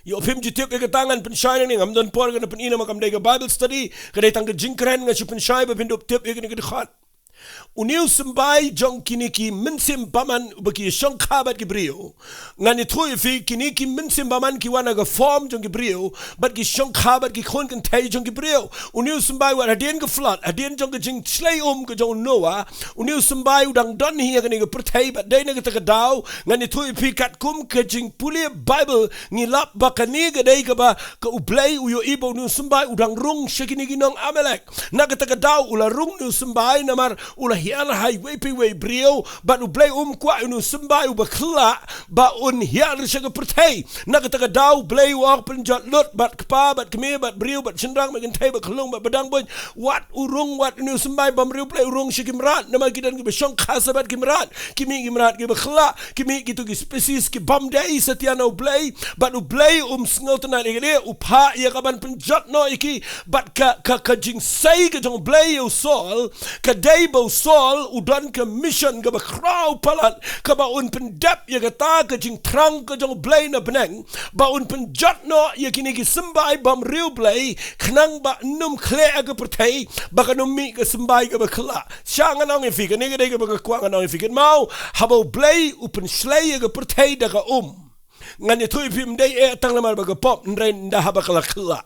Ïoh phim ju tip ïa kata, ngan pynshai nangne, ngam don por, ngan pyni namar kam dei ka Bible study, ka dei tang ka jingkren, ngan shu pynshai ba phin dup tip ïa kane ka dkhot. Une u symbai jong kine ki mynsiem bymman uba ki shongkha bad ki briew. Ngan ïathuh ïa phi, kine ki mynsiem bymman ki wan ha ka form jong ki briew, bad ki shongkha bad ki khun kynthei jong ki briew. Une u symbai wat hadien ka flood, hadien jong ka jingshlei um ka jong u Noah, une u symbai u dang don hi ha kane ka pyrthei, bad dei na kata ka daw ngan ïathuh ïa phi katkum ka jingpule Bible ngi lap ba kane ka dei kaba ka U Blei u ïohi ba une u symbai u dang rung sha kine ki nong Amalek. Na kata ka daw u la rung une u symbai namar u la hiar ha iwei pa iwei briew, bad U Blei um kwah une u symbai uba khyllah ba un hiar sha ka pyrthei. Na kata ka daw U Blei u ong pynjot lut, bad kpa bad kmie bad briew bad shynrang bad kynthei bad khyllung bad badang buiñ. Wat u rung, wat une u symbai bym riewblei u rung sha ki mrad, namar ki don kiba shongkha sa bad ki mrad. Ki mih ki mrad kiba khyllah, ki mih kito ki species ki bym dei satia na U Blei, bad U Blei um sngewtynnad ïa kane, u phah ïa ka ban pynjot noh ïa ki. Bad ka, ka, ka jingsei ka jong U Blei ïa u Saul ka dei ba u Saul u don ka mission kaba khraw palat, kaba un pyndep ïa kata ka jingthrang ka jong U Blei na bneng, ba un pynjot noh ïa kine ki symbai bym riewblei, khnang ba nym khleh ha ka pyrthei, ba kan ym mih ka symbai kaba khyllah. Sha ngan ong ïa phi, kane ka dei kaba nga kwah ngan ong ïa phi, kynmaw, haba U Blei u pynshlei ïa ka pyrthei da ka um, ngan ïathuh ïa phi, ym dei eh tang namar ba ka pop, hynrei ynda haba ka la khyllah.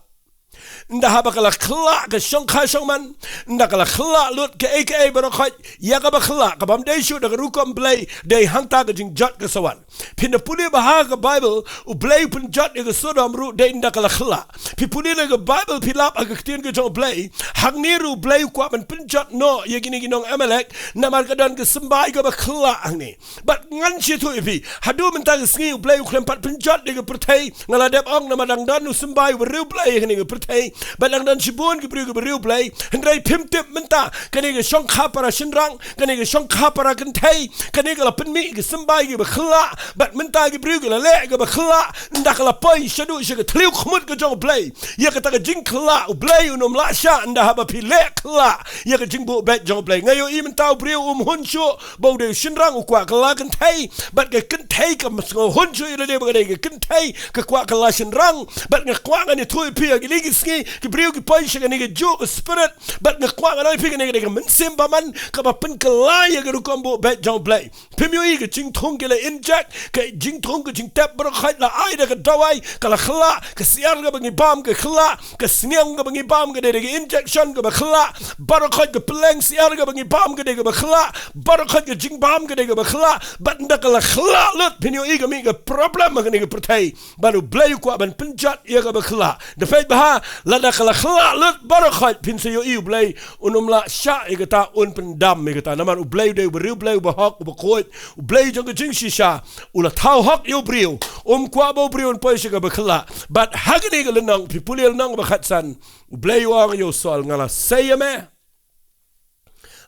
Ynda haba ka la khlah ka shongkha shongman, ynda ka la khlah lut kaei kaei baroh khoit ïa kaba khlah, ka bym dei shuh da ka rukom Blei, dei hangta ka jingjot ka sa wan. Phin da pule bha ha ka Baibl, U Blei u pynjot ïa ka Sodom ruh dei ynda ka la khlah. Phi pule na ka Baibl, phi lap ha ka ktien ka jong U Blei, hangne ruh U Blei u kwah ban pynjot noh ïa kine ki nong Amalek, namar ka don ka symbai kaba khlah hangne. Bad ngan shu ïathuh ïa phi, haduh mynta ka sngi U Blei u khlem pat pynjot ïa ka pyrthei, nga la dep ong, namar dang don u symbai uba riewblei ha kane ka pyrthei. Bad dang don shibun ki briew kiba riewblei. Hynrei phim tip mynta, kane ka shongkha para shynrang, kane ka shongkha para kynthei, kane ka la pynmih ki symbai kiba khlah, bad mynta ki briew ki la leh kaba khlah, ynda ka la poi shaduh sha ka thliew khmut ka jong U Blei, ïa kata ka jingkhlah, U Blei un ym lah shah ynda haba phi leh khlah ïa ka jingbuh beit jong U Blei. Nga ïohi mynta u briew um hun shuh ba u dei u shynrang, u kwah ka la kynthei, bad ka kynthei kam sngewhun shuh ïa lade ba ka dei ka kynthei, ka kwah ka la shynrang. Bad nga kwah ngan ïathuh ïa phi ha kine ki sngi, ki briew ki poi sha kane kajuh ka spirit, bad nga kwah ngan ong ïa phi, kane ka dei ka mynsiem bymman kaba pynkylla ïa ka rukom buh beit jong U Blei. Phim ïohi ka jingthung ki la inject, ka jingthung ka jingtep baroh khoit la ai da ka dawai, ka la khlah, ka syiar kaba ngi bam ka khlah, ka sniang kaba ngi bam ka dei da ka injection kaba khlah, baroh khoit ka pylleng syiar kaba ngi bam ka dei kaba khlah, baroh khoit ka jingbam ka dei kaba khlah, bad ynda ka la khlah lut, phin ïohi ka mih ka problem ha kane ka pyrthei. Bad U Blei u kwah ban pynjot ïa kaba khlah. Da peit bha, lada ka la khlah lut baroh khoit, phin sa ïohi U Blei un ym lah shah ïa kata, un pyndam ïa kata. Namar U Blei u dei uba riewblei, uba hok, uba khuid, U Blei jong ka jingshisha. U la thaw hok ïa u briew, um kwah ba u briew un poi sha kaba khlah. Bad ha kane ka lynnong, phi pule lynnong ba khatsan, U Blei u ong ïa u Saul, nga la sei ïa me,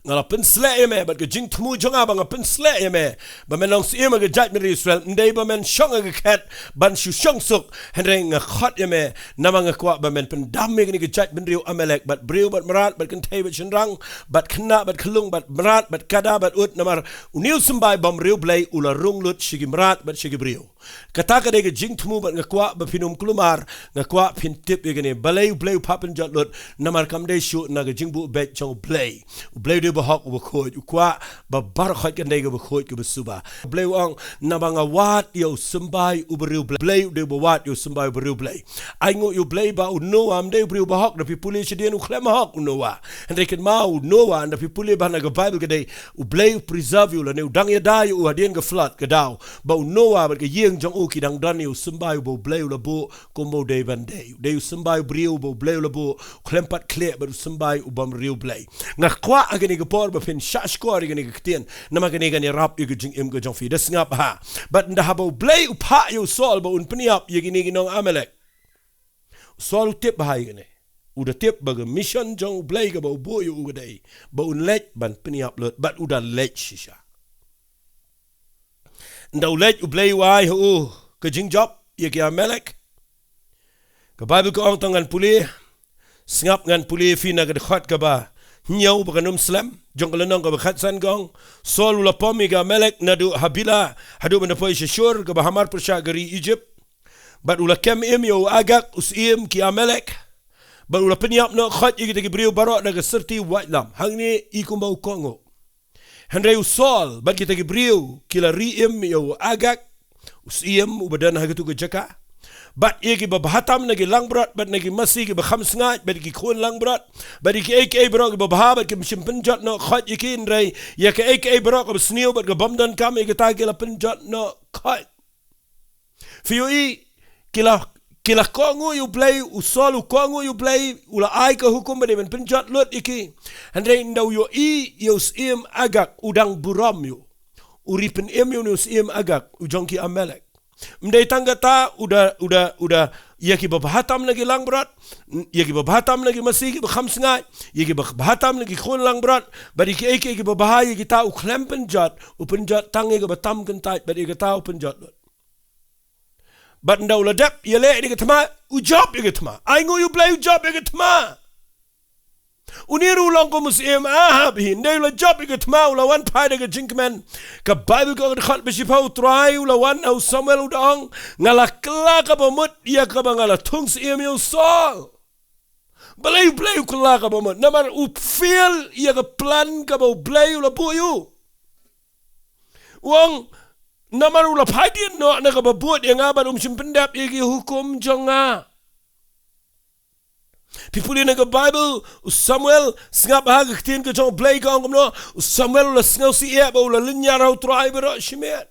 nga la pynsleh ïa me, bad ka jingthmu jong nga ba nga pynsleh ïa me ba men long syiem ha ka jaitbynriew Israel, ym dei ba men shong ha ka khet ban shu shong suk, hynrei nga khot ïa me namar nga kwah ba men pyndam ïa kane ka jaitbynriew Amalek, bad briew bad mrad, bad kynthei bad shynrang, bad khynnah bad khyllung, bad mrad bad kada bad ut, namar une u symbai bym riewblei u la rung lut sha ki mrad bad sha ki briew. Kata ka dei ka jingthmu, bad nga kwah ba phin ym kulmar, nga kwah phin tip ïa kane. Balei U Blei u phah pynjot lut? Namar kam dei shuh na ka jingbuh beit jong U Blei. U Blei u dei uba hok, uba khuid, u kwah ba baroh khoit kan dei kaba khuid, kaba suba. U Blei u ong, naba nga wad ïa u symbai uba riewblei. U Blei u dei uba wad ïa u symbai uba riewblei. Ai nguh ïa U Blei ba u Noah ym dei u briew uba hok, da phi pule shadien u khlem hok u Noah. Hynrei kynmaw u Noah, da phi pule bha na ka Baibl, ka dei U Blei u preserve ïa u, lane u dang ïada ïa u hadien ka flood, ka daw ba u Noah bad ka ïing jong u ki dang don ïa u symbai uba U Blei u la buh kumba u dei ban dei. U dei u symbai u briew uba U Blei u la buh, u khlem pat khlieh bad u symbai u bym riewblei. Nga kwah ha kane ka por ba phin shah shkor ïa kane ka ktien, namar kane kan ïarap ïa ka jingim ka jong phi. Da sngap bha. Bad ynda haba U Blei u phah ïa u Saul ba un pynïap ïa kine ki nong Amalek, u Saul u tip bha ïa kane. U da tip ba ka mission jong U Blei kaba u buh ïa u ka dei ba un leit ban pynïap lut, bad u da leit shisha. Ynda u leit, U Blei u ai ha u ka jingjop ïa ki Amalek. Ka Baibl ka ong, tang ngan pule, sngap, ngan pule ïa phi na ka dkhot kaba hynñiew bad ka num slem jong ka lynnong kaba khatsan, ka ong, Saul u la pom ïa ki Amalek naduh Habilah haduh ban da poi sha Shur, kaba hamar pyrshah ka ri Ijipt. Bad u la kem im ïa u Agag, u syiem ki Amalek. Bad u la pynïap noh khoit ïa kita ki briew baroh da ka syrti waitlam. Hangne i kumba u kohnguh. Hynrei u Saul bad kita ki briew ki la ri im ïa u Agag, u syiem uba don ha katu ka jaka, bad ïa kiba bha tam na ki langbrot bad na ki masi kiba kham sngaid bad ïa ki khun langbrot bad ïa kiei kiei baroh kiba bha, bad kim shym pynjot noh khoit ïa ki, hynrei ïa kiei kiei baroh kaba sniew bad ka bym donkam, ïa kita ki la pynjot noh khoit. Phi ïohi, ki la, ki la kohnguh ïa U Blei, u Saul u kohnguh ïa U Blei, u la ai ka hukum ba dei ban pynjot lut ïa ki. Hynrei ynda u ïohi ïa u syiem Agag u dang burom ïa u, u ri pynim ïa une u syiem Agag, u jong ki Amalek. Ym dei tang kata, u da, u da, u da, ïa kiba bha tam na ki langbrot, ïa kiba bha tam na ki masi kiba kham sngaid, ïa kiba bha tam na ki khun langbrot, bad ïa kiei kiei kiba bha, ïa kita u khlem pynjot, u pynjot tang ïa kaba tam kyntait, bad ïa kata u pynjot lut. Bad ynda u la dep ïaleh ïa ka thma, u jop ïa ka thma. Ai nguh ïa U Blei, u jop ïa ka thma. Une ruh u long kum u syiem Ahab hi, ynda u la jop ïa ka thma, u la wan phai da ka jingkmen. Ka Baibl ka ong, dkhot ba shiphew, U Trai u la wan ha u Samuel, u da ong, nga la kylla kaba mut ïa kaba nga la thung syiem ïa u Saul. Balei U Blei u kylla kaba mut? Namar u fail ïa ka plan kaba U Blei u la buh ïa u. U ong, namar u la phai dien noh na kaba bud ïa nga bad um shym pyndep ïa ki hukum jong nga. Phi pule na ka Bible, u Samuel, sngap ha ka ktien ka jong u Blei ka ong kumno, u Samuel u la sngewsih eh, bad u la lynñiar ha u Trai baroh shimet.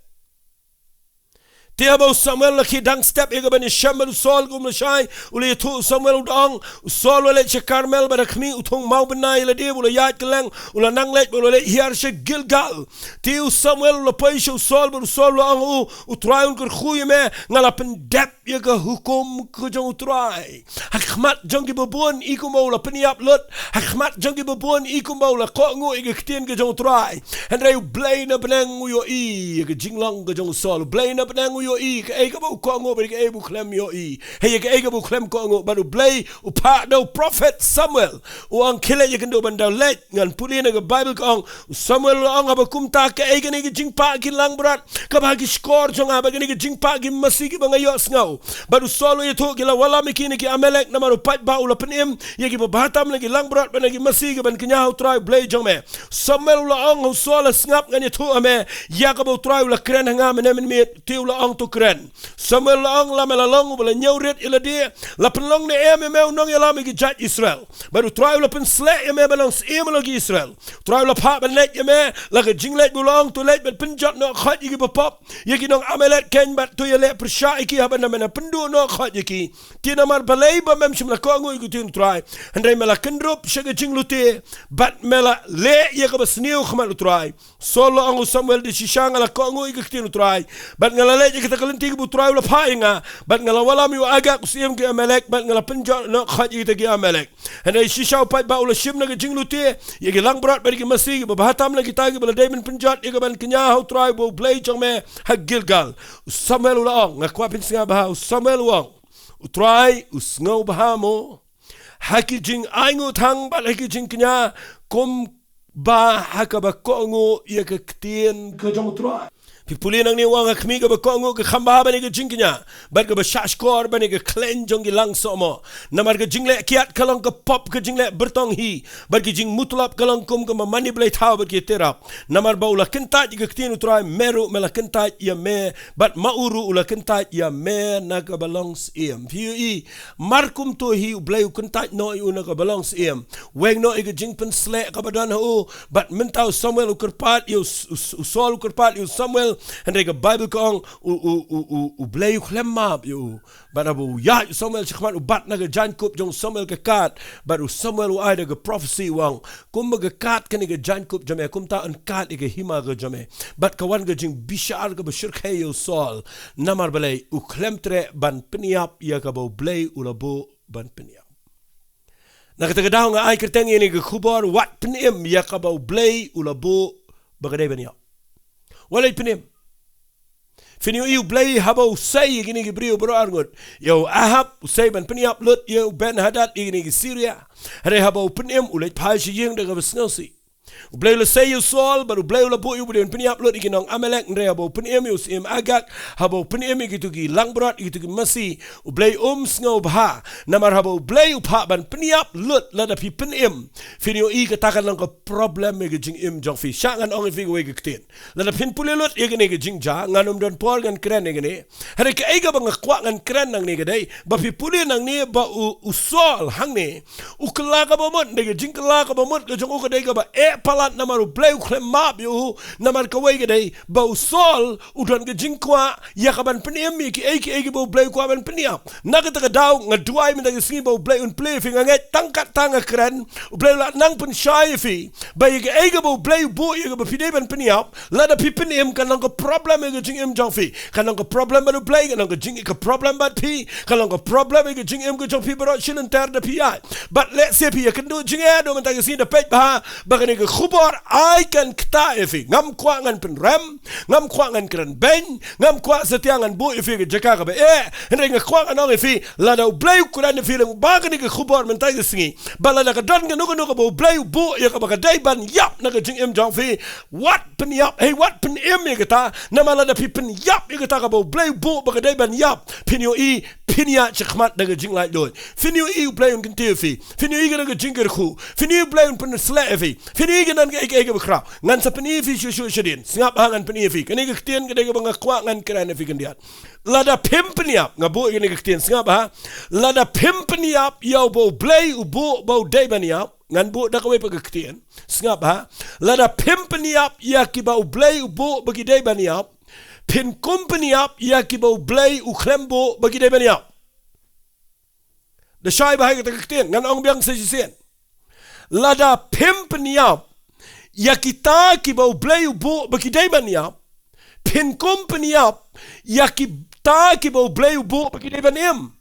Te haba u Samuel u la khie dang step ïa kaban ïashem bad u Saul kum lashai, u la ïathuh u Samuel u da ong, u Saul u la leit sha Karmel bad ha khmih u thung maw bnai ïa lade, u la ïaid kylleng, u la nang leit, bad u la leit hiar sha Gilgal. Te u Samuel u la poi sha u Saul bad u Saul u la ong ha u, u Trai un kyrkhu ïa me, nga la pyndep ïa ka hukum ka jong u Trai. Ha khmat jong ki babun i kumba u la pynïap lut. Ha khmat jong ki babun i kumba u la kohnguh ïa ka ktien ka jong u Trai. Hynrei u Blei na bneng u ïohi ïa ka jinglong ka jong u Saul. U Blei na bneng u ïohi kaei kaba u kohnguh bad kaei ba u khlem ïohi. Hei ïa kaei kaba u khlem kohnguh bad u Blei u phah da u prophet Samuel. U ong khie leit ïakynduh ban da leit. Ngan pule na ka Bible ka ong, u Samuel u la ong, haba kumta kaei kane ka jingpah ki langbrot kaba ha ki shkor jong nga, bad kane ka jingpah ki masi kiba nga ïohsngew? Bad u Saul u ïathuh, ki la wallam ïa ki na ki Amalek, namar u paidbah u la pynim ïa kiba bha tam na ki langbrot bad na ki masi kiban kñia ha u Trai u Blei jong me. Samuel u la ong ha u Saul, sngap, ngan ïathuh ha me ïa kaba u Trai u la kren ha nga mynne mynmiet. Te u la ong, to kren. Samuel u la ong, la me la long uba la ñiewrit ïa lade, la pynlong ne em ïa me u nongïalam ïa ki jait Israel? Bad u Trai u la pynsleh ïa me ban long syiem ïa la ki Israel. U Trai u la phah ban leit ïa me, la ka jingleit ba u la ong, to leit bad pynjot noh khoit ïa kiba pop, ïa ki nong Amalek keiñ, bad to ïaleh pyrshah ïa ki, haba na me na pynduh noh khoit ïa ki. Te namar balei ba mem shym la kohnguh ïa ka ktien u Trai, hynrei me la kynrup sha ka jinglute, bad me la leh ïa kaba sniew ha khmat u Trai. Saul u la ong ha u Samuel, da shisha nga la kohnguh ïa ka ktien u Trai, bad nga la leit ïa kata ka lynti kaba u Trai u la phah ïa nga, bad nga la wallam ïa u Agag u syiem ki Amalek, bad nga la pynjot noh khoit ïa kita ki Amalek. Hynrei shisha u paidbah u la shim na ka jinglute ïa ki langbrot bad ïa ki masi kiba bha tam na kita kiba la dei ban pynjot ïa kaban kñia ha u Trai uba u Blei jong me ha Gilgal. U Samuel u la ong, nga kwah phin sngap bha, u Samuel u ong, u Trai u sngewbha mo ha ki jingainguh thang bad ha ki jingkñia, kumba ha kaba kohnguh ïa ka ktien ka jong u Trai. Phi pule nangne, u ong ha khmih, kaba kohnguh ka kham bha ban ïa ka jingkñia, bad kaba shahshkor ban ïa ka khleiñ jong ki langsohmoh. Namar ka jingleh kiad ka long ka pop, ka jingleh byrtong hi, bad ka jingmutlop ka long kum kaba mane blei thaw bad ki tirap. Namar ba u la kyntait ïa ka ktien u Trai, me ruh me la kyntait ïa me, bad ma u ruh u la kyntait ïa me na kaba long syiem. Phi ïohi, mar kumto hi u Blei u kyntait noh ïa u na kaba long syiem. Weng noh ïa ka jingpynsleh kaba don ha u. Bad mynta u Samuel u kyrpad ïa u, u, u Saul u kyrpad ïa u Samuel. Hynrei ka Bible ka ong u, u, u, u, u Blei u khlem map ïa u. Bad haba u ïaid u Samuel shakhmat, u bat na ka jaiñkup jong u Samuel ka kad. Bad u Samuel u ai da ka prophecy u ong, kumba ka kad kane ka jaiñkup jong me, kumta yn kad ïa ka hima ka jong me. Bad ka wan ka jingbishar kaba shyrkhei ïa u Saul. Namar balei? U khlem treh ban pynïap ïa kaba u Blei u la buh ban pynïap. Na kata ka daw nga ai kyrteng ïa kane ka khubor, wat pynim ïa kaba u Blei u la buh ba ka dei ban ïap. Wat leit pynim. Phin ïohi u Blei haba u sei ïa kine ki briew baroh arngut. Ïa u Ahab u sei ban pynïap lut ïa u Ben-hadad ïa kine ki Syria. Hynrei haba u pynim, u leit phai sha ïing da kaba sngewsih. U Blei u la sei ïa u Saul, bad u Blei u la buh ïa u ba dei ban pynïap lut ïa ki nong Amalek, hynrei haba u pynim ïa u syiem Agag, haba u pynim ïa kito ki langbrot, ïa kito ki masi, u Blei um sngewbha. Namar haba u Blei u phah ban pynïap lut, lada phi pynim, phin ïohi kata kan long ka problem ïa ka jingim jong phi. Shah ngan ong ïa phi kawei ka ktien. Lada phin pule lut ïa kane ka jingjia, ngan ym don por ngan kren ïa kane. Hynrei kaei kaba nga kwah ngan kren nangne ka dei ba phi pule nangne ba u, u Saul hangne, u kylla kaba mut, dei ka jingkylla kaba mut ka jong u ka dei kaba eh palat namar u Blei u khlem map ïa u. Namar kawei ka dei ba u Saul u don ka jingkwah ïa kaban pynim ïa kiei kiei kiba u Blei u kwah ban pynïap. Na kata ka daw nga duwai mynta ka sngi ba u Blei un plie ïa phi. Nga ngeit tang katba nga kren, u Blei u la nang pynshai ïa phi ba ïa kaei kaba u Blei u buh ïa kaba phi dei ban pynïap, lada phi pynim kan long ka problem ïa ka jingim jong phi. Kan long ka problem bad u Blei, kan long ka jing, ka problem bad phi, kan long ka problem ïa ka jingim ka jong phi baroh shi lynter da phi ïaid. Bad lehse phi ïakynduh jingeh, da mynta ka sngi da peit bha ba kane ka khubor ai kan ktah ïa phi. Ngam kwah ngan pynrem, ngam kwah ngan kren beiñ, ngam kwah satia ngan buh ïa phi ka jaka kaba eh. Hynrei nga kwah ngan ong ïa phi, lada u Blei u kren ïa phi lyngba kane ka khubor mynta ka sngi, ba lada ka don kano kano kaba u Blei u buh ïa kaba ka dei ban ïap na ka jingim jong phi, wat pynïap, hei, wat pynim ïa kata. Namar lada phi pynïap ïa kata kaba u Blei u buh ba ka dei ban ïap, phin ïohi phin ïaid shakhmat da ka jinglaitluid. Phin ïohi u Blei un kyntiew ïa phi. Phin ïohi ka da ka jingkyrkhu. Phin ïohi u Blei un pynsleh ïa phi. Phin Ïa ka don kaei kaei kaba khraw. Ngan sa pyni ïa phi shuh shuh shadien. Sngap ha, ngan pyni ïa phi. Kane ka ktien ka dei kaba nga kwah ngan kren ïa phi khyndiat. Lada phim pynïap, nga buh ïa kane ka ktien, sngap ha. Lada phim pynïap ïa uba U Blei u buh ba u dei ban ïap. Ngan buh da kawei pat ka ktien, sngap ha. Lada phim pynïap ïa kiba U Blei u buh ba ki dei ban ïap, phin kum pynïap ïa kiba U Blei u khlem buh ba ki dei ban ïap. Da shai bha ïa kata ka ktien, ngan ong biang sa shisien. Lada phim pynïap ïa kita kiba U Blei u buh ba ki dei ban ïap, phin kum pynïap ïa kita kiba U Blei u buh ba ki dei ban im.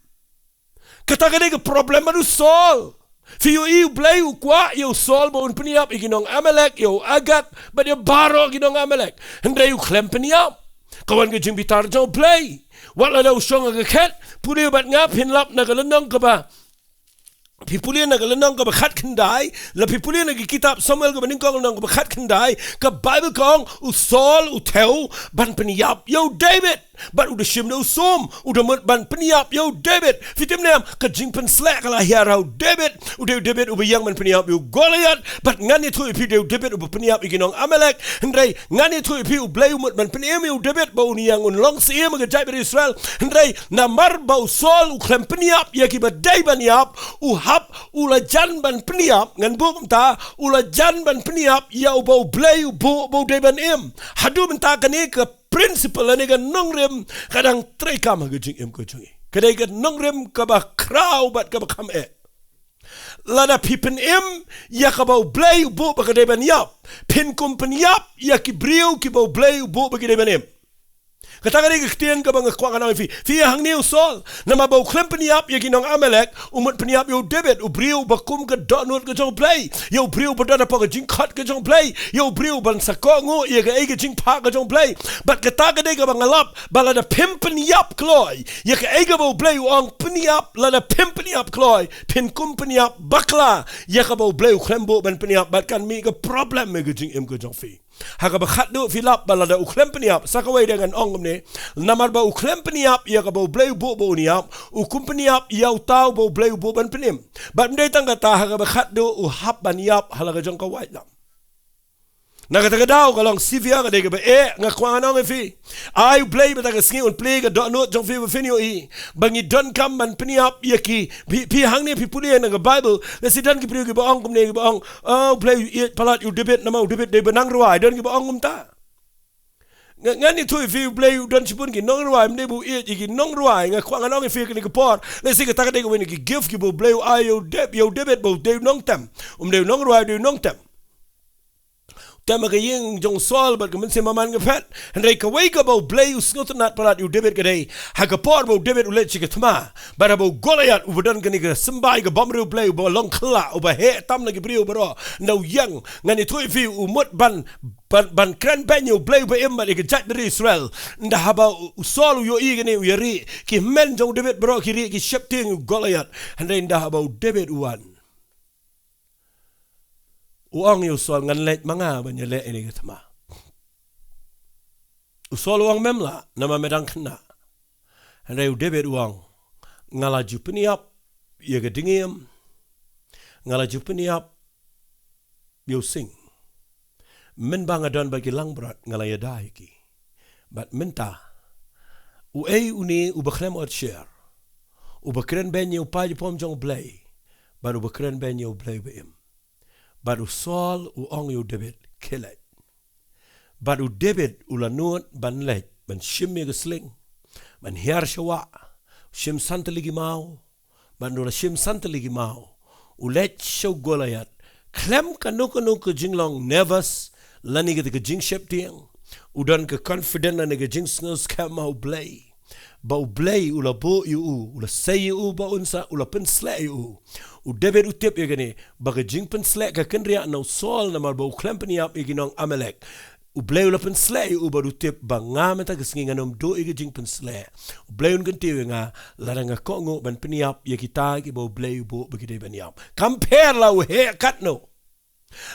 Kata ka dei ka problem bad u Saul. Phi ïohi, U Blei u kwah ïa u Saul ba un pynïap ïa ki nong Amalek, ïa u Agag bad ïa baroh ki nong Amalek. Hynrei u khlem pynïap. Ka wan ka jingbitar jong U Blei. Wat lada u shong ha ka khet, pule bad nga, phin lap na ka lynnong kaba, phi pule na ka lynnong kaba khatkhyndai, la phi pule na ka kitab Samuel kaba nyngkong, lynnong kaba khatkhyndai, ka Baibl ka ong u Saul u thew ban pynïap ïa u David. Bad u da shim da u sum, u da mut ban pynïap ïa u David. Phi tip ne em, ka jingpynsleh ka la hiar ha u David. U dei u David uba ïeng ban pynïap ïa u Goliath. Bad ngan ïathuh ïa phi, u dei u David uba pynïap ïa ki nong Amalek. Hynrei ngan ïathuh ïa phi, U Blei u mut ban pynim ïa u David ba un ïeng un long syiem ha ka jaitbynriew Israel. Hynrei namar ba u Saul u khlem pynïap ïa kiba dei ban ïap, u hap u la jan ban pynïap, ngan buh kumta, u la jan ban pynïap ïa uba U Blei u buh ba u dei ban im. Haduh mynta kane ka principle lane ka nongrim ka dang treikam ha ka jingim ka jong ngi. Ka dei ka nongrim kaba khraw bad kaba kham eh. Lada phi pynim ïa kaba U Blei u buh ba ka dei ban ïap, phin kum pynïap ïa ki briew kiba U Blei u buh ba ki dei ban im. Kata ka dei ka ktien kaba nga kwah ngan ong ïa phi. Phi ïa hangne u Saul, namar ba u khlem pynïap ïa ki nong Amalek, u mut pynïap ïa u David, u briew ba kum ka dohnud ka jong U Blei, ïa u briew ba don hapoh ka jingkhot ka jong U Blei, ïa u briew ban sa kohnguh ïa kaei ka jingphah ka jong U Blei. Bad kata ka dei kaba nga lap, ba lada phim pynïap kloi ïa kaei kaba U Blei u ong pynïap, lada phim pynïap kloi, phin kum pynïap bakla ïa kaba U Blei u khlem buh ban pynïap, bad kan mih ka problem ha ka jingim ka jong phi. Ha kaba khatduh phi lap ba lada u khlem pynïap, sa kawei de ngan ong kumne, namar ba u khlem pynïap ïa kaba U Blei u buh ba un ïap, u kum pynïap ïa uta uba U Blei u buh ban pynim. Bad ym dei tang kata, ha kaba khatduh u hap ban ïap ha la ka jong ka waitlam. Na kata ka daw ka long severe, ka dei kaba eh, nga kwah ngan ong ïa phi. Ai U Blei ba kata ka sngi un plie ka dohnud jong phi ba phin ïohi ba ngi donkam ban pynïap ïa ki. Phi, phi hangne phi pule na ka Baibl, lehse don ki briew kiba ong kumne, kiba ong, "Ah, U Blei u ïeit palat ïa u David, namar u David dei ba nang rwai." Don kiba ong kumta. Nga, ngan ïathuh ïa phi, U Blei u don shibun ki nongrwai, ym dei ba u ïeit ïa ki nongrwai. Nga kwah ngan ong ïa phi kane ka por, lehse kata ka dei kawei na ki gift kiba U Blei u ai ïa u Dab-, ïa u David, ba u dei u nongtem. Um dei u nongrwai, u dei u nongtem. Tem ha ka ïing jong u Saul bad ka mynsiem maman ka phet. Hynrei kawei kaba U Blei u sngewtynnad palat ïa u David ka dei ha ka por ba u David u leit sha ka thma, bad haba u Goliath uba don kane ka symbai ka bymriewblei, uba long khyllah, uba heh tam na ki briew baroh, ynda u ïeng, ngan ïathuh ïa phi, u mut ban, ban, ban kren beiñ ïa U Blei uba im bad ïa ka jaitbynriew Israel. Ynda haba u, u Saul u ïohi kane, u ïa rieh, ki hynmen jong u David baroh ki rieh, ki sheptieng ïa u Goliath. Hynrei ynda haba u David u wan, u ong ïa u Saul, "Ngan leit ma nga ban ïaleh ïa kane ka thma." U Saul u ong, "Mem lah, namar me dang khynnah." Hynrei u David u ong, "Nga la ju pynïap ïa ka dngiem, nga la ju pynïap ïa u sing. Mynba nga don bad ki langbrot nga la ïada ïa ki. Bad mynta, uei une uba khlem ot sher, uba kren beiñ ïa u paid u pom jong U Blei, bad uba kren beiñ ïa U Blei uba im?" Bad u Saul u ong ïa u David, "Khie leit." Bad u David u la nud ban leit, ban shim ïa ka sling, ban hiar sha wah, shim san tylli ki maw, bad u la shim san tylli ki maw, u leit sha u Goliath, khlem kano kano ka jinglong nervous, lane kata ka jingsheptieng, u don ka confident lane ka jingsngewskhem ha U Blei, ba U Blei u la buh ïa u, u la sei ïa u, ba un sa, u la pynsleh ïa u. U David u tip ïa kane, ba ka jingpynsleh ka kynriah na u Saul namar ba u khlem pynïap ïa ki nong Amalek. U Blei u la pynsleh ïa u bad u tip ba nga mynta ka sngi ngan ym duh ïa ka jingpynsleh. U Blei un kyntiew ïa nga, lada nga kohnguh ban pynïap ïa kita kiba U Blei u buh ba ki dei ban ïap. Kam pher la u heh katno.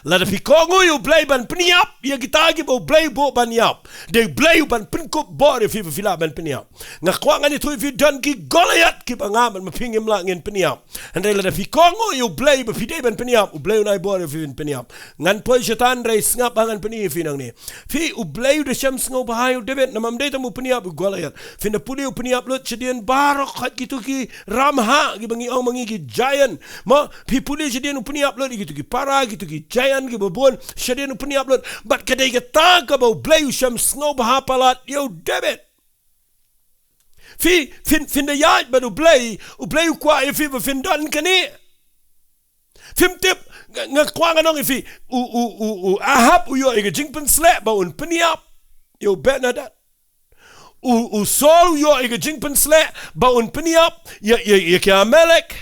Lada phi kohnguh ïa U Blei ban pynïap ïa kita kiba U Blei u buh ban ïap, dei U Blei u ban pynkup bor ïa phi ba phi lah ban pynïap. Nga kwah ngan ïathuh ïa phi, don ki Goliath kiba nga bad ma phi ngim lah ngin pynïap. Hynrei lada phi kohnguh ïa U Blei ba phi dei ban pynïap, U Blei un ai bor ïa phi ban pynïap. Ngan poi shata, hynrei sngap ba ngan pyni ïa phi nangne. Phi, U Blei u da shem sngewbha ïa u David, namar ym dei tang ba u pynïap ïa u Goliath. Phin da pule u pynïap lut shadien baroh, khat kito ki ramhah kiba ngi ong ma ngi ki giant. Mo, phi pule shadien u pynïap lut ïa kito ki para, kito ki giant kiba bun, shadien u pynïap lut. Bad ka dei kata kaba U Blei u shem sngewbha palat ïa u David. Phi, phin, phin da ïaid bad U Blei, U Blei u kwah ïa phi ba phin don kane. Phim tip, nga, nga kwah ngan ong ïa phi, u, u, u, u Ahab u ïoh ïa ka jingpynsleh ba un pynïap ïa u Ben-hadad. U, u Saul u ïoh ïa ka jingpynsleh ba un pynïap ïa, ïa, ïa ki Amalek.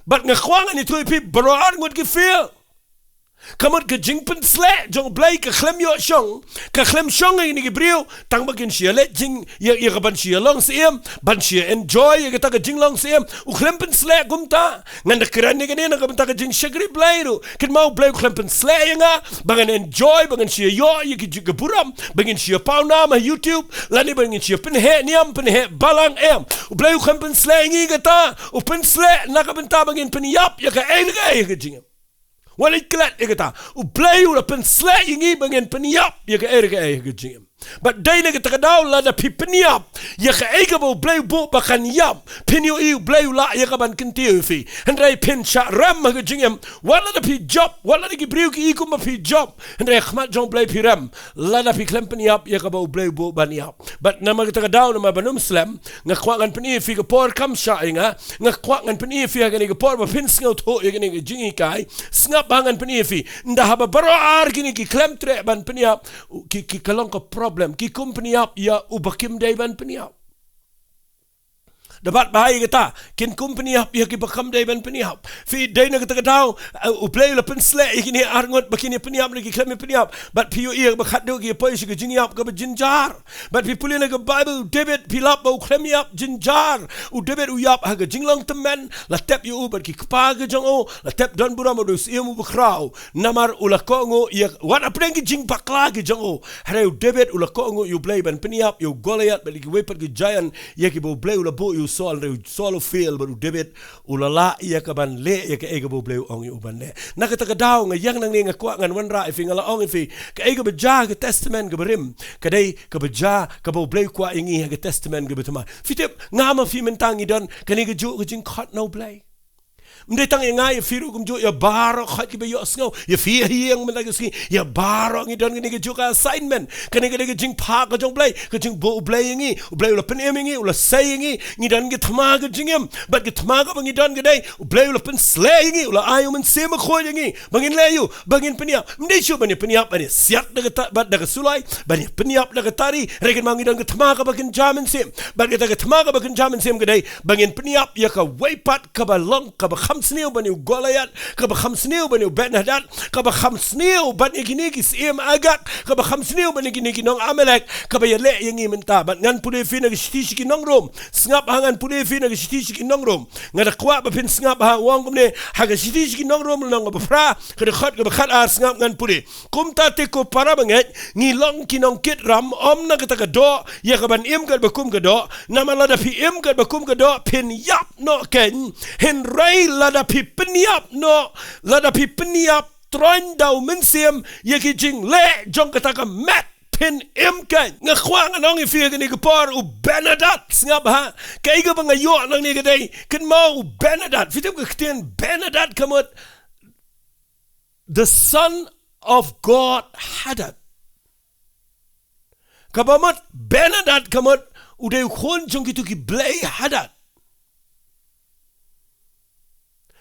Bad nga kwah ngan ïathuh ïa phi, baroh arngut ki fail. Ka mut ka jingpynsleh jong U Blei ka khlem ïoh shong, ka khlem shong ïa kine ki briew tang ba kin shu ïa leit jing, ïa, ïa ka ban shu ïa long syiem, ban shu ïa enjoy ïa kata ka jinglong syiem. U khlem pynsleh kumta. Ngan da kren ïa kane na ka bynta ka jingshakri Blei ruh. Kynmaw, U Blei u khlem pynsleh ïa nga ba ngan enjoy, ba ngan shu ïa ïoh ïa ki jingburom, ba ngin shu ïa pawnam ha YouTube, lane ba ngin shu ïa pynheh niam, pynheh balang, em. U Blei u khlem pynsleh ïa ngi kata. U pynsleh na ka bynta ba ngin pynïap ïa kaei kaei ha ka jingim. Wat leit klet ïa kata. U Blei u la pynsleh ïa ngi ba ngin pynïap ïa kaei kaei ha ka jingim. Bad dei na kata ka daw, lada phi pynïap ïa kaei kaba U Blei u buh ba kan ïap, phin ïohi U Blei u lah ïa ka ban kyntiew ïa phi. Hynrei phin shah rem ha ka jingim, wat lada phi jop, wat lada ki briew ki i kumba phi jop, hynrei ha khmat jong U Blei phi rem lada phi khlem pynïap ïa kaba U Blei u buh ban ïap. Bad namar kata ka daw, namar ban ym slem, nga kwah ngan pyni ïa phi, ka por kam shah ïa nga. Nga kwah ngan pyni ïa phi ha kane ka por ba phin sngewthuh ïa kane ka jinghikai. Sngap ba ngan pyni ïa phi. Ynda haba baroh ar kine ki khlem treh ban pynïap, ki, ki ka long ka problem. Ki kum pynïap ïa uba kim dei ban pynïap. Da bat bha ïa kata, kin kum pynïap ïa kiba kam dei ban pynïap. Phi, dei na kata ka daw, eh, U Blei u la pynsleh ïa kine arngut ba kin ïa pynïap ne ki khlem ïa pynïap. Bad phi ïohi ba khatduh ki ïa poi sha ka jingïap kaba jynjar. Bad phi pule na ka Baibl, u David, phi lap ba u khlem ïap jynjar. U David u ïap ha ka jinglong tymmen, la tep ïa u bad ki kpa ka jong u, la tep don burom, u dei u syiem uba khraw. Namar u la kohnguh ïa, wat hapdeng ki jingbakla ki jong u, hynrei u David u la kohnguh ïa U Blei ban pynïap ïa u Goliath bad ïa kiwei pat ki giant, ïa kiba U Blei u la buh ïa u Saul, hynrei u Saul u fail, bad u David u la lah ïa ka ban leh ïa kaei kaba U Blei u ong ïa u ban leh. Na kata ka daw, nga ïeng nangne, nga kwah ngan wanrah ïa phi, nga la ong ïa phi, kaei kaba jia ha ka Testament kaba rim ka dei kaba jia, kaba U Blei u kwah ïa ngi ha ka Testament kaba thymmai. Phi tip, nga ma phi mynta ngi don kane kajuh ka jingkhot na U Blei. Ym dei tang ïa nga, ïa phi ruh kumjuh, ïa baroh khoit kiba ïohsngew, ïa phi ha ïing mynta ka sngi, ïa baroh ngi don kane kajuh ka assignment. Kane ka dei ka jingphah ka jong U Blei, ka jingbuh U Blei ïa ngi. U Blei u la pynim ïa ngi, u la sei ïa ngi. Ngi don ki thma ka jingim, bad ki thma kaba ngi don ka dei U Blei u la pynsleh ïa ngi, u la ai U Mynsiem Bakhuid ïa ngi ba ngin leh ïa u, ba ngin pynïap. Ym dei shuh ban ïa pynïap, ban ïa siat da ka ta-, bad da ka suloi, ban ïa pynïap da ka tari. Hynrei kynmaw, ngi don ka thma kaba kynja mynsiem, bad kata ka thma kaba kynja mynsiem ka dei ba ngin pynïap ïa kawei pat kaba long, kaba kham sniew ban ïa u Goliath, kaba kham sniew ban ïa u Ben-hadad, kaba kham sniew ban ïa kine ki syiem Agag, kaba kham sniew ban ïa kine ki nong Amalek, kaba ïaleh ïa ngi mynta. Bad ngan pule ïa phi na ka shithi sha ki nong Rom. Sngap ha, ngan pule ïa phi na ka shithi sha ki nong Rom. Nga da kwah ba phin sngap ha, u ong kumne, ha ka shithi sha ki nong Rom, lynnong kaba phra, ka dkhot kaba khatar, sngap ngan pule. Kumta te ko para bangeit, ngi long ki nongkit ram, ym na kata ka doh, ïa ka ban im katba kum ka doh. Namar lada phi im katba kum ka doh, phin ïap noh keiñ. Hynrei lada phi pynïap noh, lada phi pynïap, troiñ da U Mynsiem ïa ki jingleh jong kata ka met, phin im keiñ. Nga kwah ngan ong ïa phi ha kane ka por, u Ben-hadad, sngap ha. Kaei kaba nga ïoh nangne ka dei, kynmaw, u Ben-hadad. Phi tip ka ktien Ben-hadad ka mut the son of God Hadad. Kaba mut Ben-hadad ka mut u dei u khun jong kito ki blei Hadad.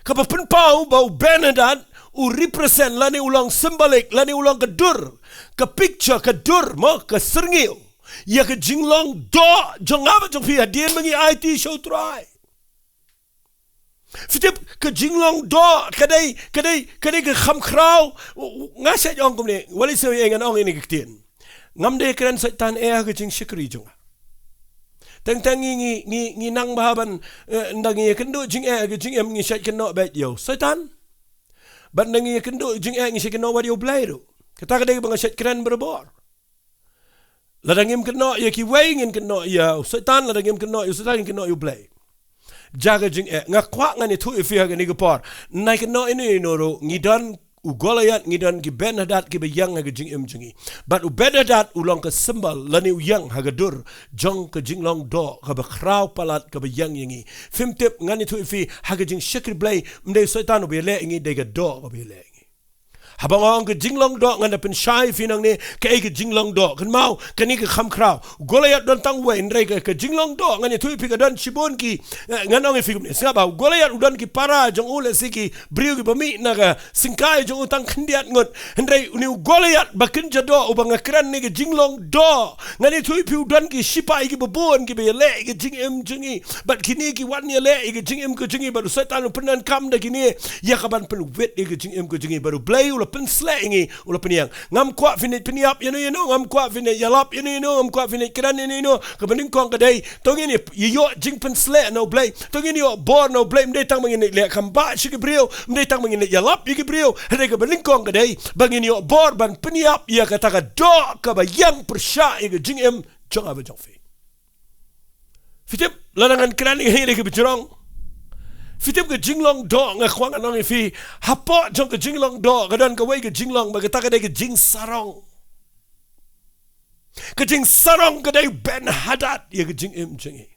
Kaba pynpaw ba u Ben-hadad u represent lane u long symbolic lane u long ka dur, ka picture, ka dur mo, ka syrngiew ïa ka jinglong doh jong nga bad jong phi hadien ba ngi aiti sha U Trai. Phi tip, ka jinglong doh ka dei, ka dei, ka dei ka kham khraw. U, u, nga shait ong kumne, wat lei sngewbha ngan ong ïa kane ka ktien. Ngam dei kren Soitan eh ha ka jingshakri jong nga. Teng teng ngi, ngi, ngi, ngi nang bha ban, eh, ynda ngi ïakynduh jingeh ha ka jingim, ngi shait kynnoh beit ïa u Soitan. Bad ngi ïa kynduh jingeh ngi shait kynnoh wat ïa U Blei ruh. Kata ka dei ba nga shait kren barabor. Lada ngim kynnoh ïa kiwei ngin kynnoh ïa u Soitan, lada ngim kynnoh ïa u Soitan ngin kynnoh ïa U Blei. Jaka jingeh, nga kwah ngan ïathuh ïa phi ha kane ka por. Nai kynnoh ïano ïano ruh, ngi don u Goliath, ngi don ki Ben Hadad kiba ïeng ha ka jingim jong ngi. Bad u Ben Hadad u long ka symbol lane u ïeng ha ka dur jong ka jinglong doh kaba khraw palat kaba ïeng ïa ngi. Phim tip, ngan ïathuh ïa phi, ha ka jingshakri Blei, ym dei u Soitan uba ïaleh ïa ngi, dei ka doh kaba ïaleh ïa ngi. Haba nga ong ka jinglong doh, ngan da pynshai ïa phi nangne kaei ka jinglong doh. Kynmaw, kane ka kham khraw. U Goliath don tang uwei, hynrei ka, ka jinglong doh, ngan ïathuh ïa phi, ka don shibun ki, eh, ngan ong ïa phi kumne. Sngap bha, u Goliath u don ki para jong u, lehse ki briew kiba mih na ka syngkai jong u tang khyndiat ngut. Hynrei une u Goliath ba kynja doh uba nga kren ne ka jinglong doh, ngan ïathuh ïa phi, u don ki shipai kiba bun kiba ïaleh ïa ka jingim jong ngi. Bad kine ki wan ïaleh ïa ka jingim ka jong ngi, bad u Soitan u pyndonkam da kine ïa ka ban pynwit ïa ka jingim ka jong ngi. Bad U Blei u la pynsleh ïa ngi, u la pynïeng. Ngam kwah phin ïa pynïap ïano ïano, ngam kwah phin ïa ïalap ïano ïano, ngam kwah phin ïa kren ïano ïano. Kaba nyngkong ka dei, to ngin ïa, ïa ïoh jingpynsleh na U Blei, to ngin ïoh bor na U Blei. Ym dei tang ba ngin leh kham bha sha ki briew, ym dei tang ba ngin ïalap ïa ki briew. Hynrei kaba nyngkong ka dei ba ngin ïoh bor ban pynïap ïa kata ka doh kaba ïeng pyrshah ïa ka jingim jong nga bad jong phi. Phi tip, lada ngan kren ïa ka hynrei kaba jrong, phi tip, ka jinglong doh, nga kwah ngan ong ïa phi, hapoh jong ka jinglong doh ka don kawei ka jinglong, ba kata ka dei ka jingsarong. Ka jingsarong ka dei Ben Hadad ïa ka jingim jong ngi.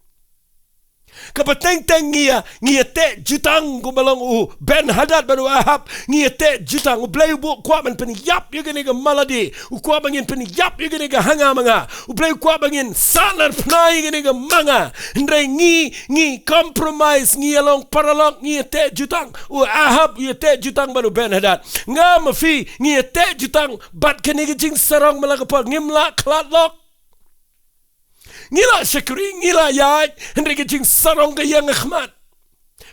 Kaba teng teng ngi ïa, ngi ïa teh jutang kumba long u Ben Hadad bad u Ahab, ngi ïa teh jutang. U Blei u buh kwah ban pynïap ïa kane ka malade, u kwah ba ngin pynïap ïa kane ka hanga manga. U Blei u kwah ba ngin sahnarphna ïa kane ka manga. Hynrei ngi, ngi compromise, ngi ïa long paralok, ngi ïa teh jutang. U Ahab u ïa teh jutang bad u Ben Hadad. Nga ma phi ngi ïa teh jutang bad kane ka jingsarong, man la ka por ngim lah khlad lok. Ngi lah shakri, ngi lah ïaid, hynrei ka jingsarong ka ïeng ha khmat.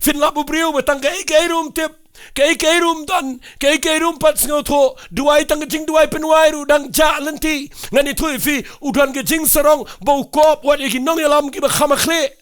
Phin lap u briew ba tang kaei kaei ruh um tip, kaei kaei ruh um don, kaei kaei ruh um pat sngewthuh, duwai tang ka jingduwai pynwai ruh dang jah lynti. Ngan ïathuh ïa phi, u don ka jingsarong ba u kop wat ïa ki nongïalam kiba kham ha khlieh.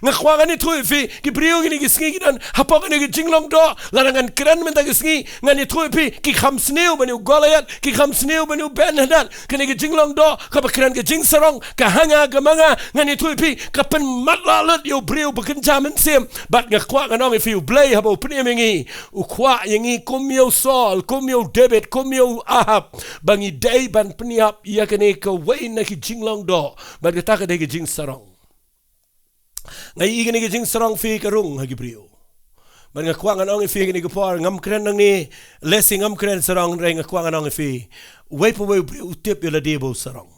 Nga kwah ngan ïathuh ïa phi, ki briew kine ki sngi ki don hapoh kane ka jinglong doh. Lada ngan kren mynta ka sngi, ngan ïathuh ïa phi, ki kham sniew ban ïa u Goliath, ki kham sniew ban ïa u Ben Hadad. Kane ka jinglong doh kaba kren ka jingsarong, ka hanga ka manga, ngan ïathuh ïa phi, ka pynmatlah lut ïa u briew ba kynja mynsiem. Bad nga kwah ngan ong ïa phi, U Blei haba u pynim ïa ngi, u kwah ïa ngi kum ïa u Saul, kum ïa u David, kum ïa u Ahab, ba ngi dei ban pynïap ïa kane kawei na ki jinglong doh. Bad kata ka dei ka jingsarong. Nga ïohi kane ka jingsarong phi ka rung ha ki briew. Bad nga kwah ngan ong ïa phi kane ka por, ngam kren nangne, lehse ngam kren sarong, hynrei nga kwah ngan ong ïa phi, uwei pa uwei u briew u tip ïa lade ba u sarong.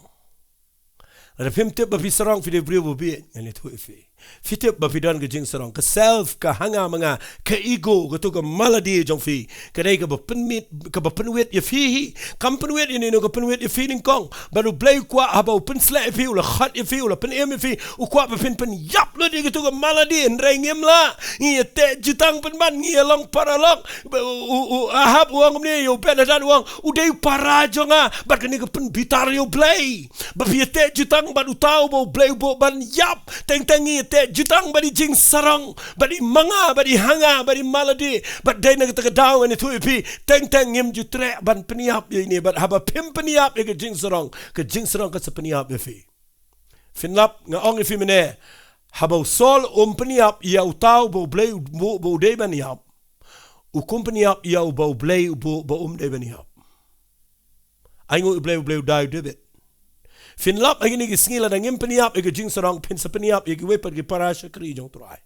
Lada phim tip ba phi sarong, phi dei u briew ba bieit, ngan ïathuh ïa phi. Phi tip ba phi don ka jingsarong, ka self, ka hanga manga, ka ego, kato ka malade jong phi, ka dei kaba pynmit, kaba pynwit ïa phi hi. Kam pynwit ïano ïano, ka pynwit ïa phi nyngkong. Bad U Blei u kwah haba u pynsleh ïa phi, u la khot ïa phi, u la pynim ïa phi, u kwah ba phin pynïap lut ïa kato ka malade. Hynrei ngim lah, ngi ïa teh jutang pynban, ngi ïa long paralok. U, u, u Ahab u ong kumne ïa u Ben Hadad, u ong, u dei u para jong nga. Bad kane ka pynbitar ïa U Blei. Ba phi ïa teh jutang bad uta uba U Blei u buh ban ïap. Teng teng ngi ïa teh jutang bad i jingsarong, bad i manga, bad i hanga, bad i malade. Bad dei na kata ka daw ngan ïathuh ïa phi, teng teng ngim ju treh ban pynïap ïa ine. Bad haba phim pynïap ïa ka jingsarong, ka jingsarong ka sa pynïap ïa phi. Phin lap, nga ong ïa phi mynne, haba u Saul um pynïap ïa uta uba U Blei u buh ba u dei ban ïap, u kum pynïap ïa uba U Blei u buh ba um dei ban ïap. Ainguh ïa U Blei, U Blei u da ïa u David. Phin lap ha kine ki sngi, lada ngim pynïap ïa ka jingsarong, phin sa pynïap ïa kiwei pat ki para shakri jong U Trai.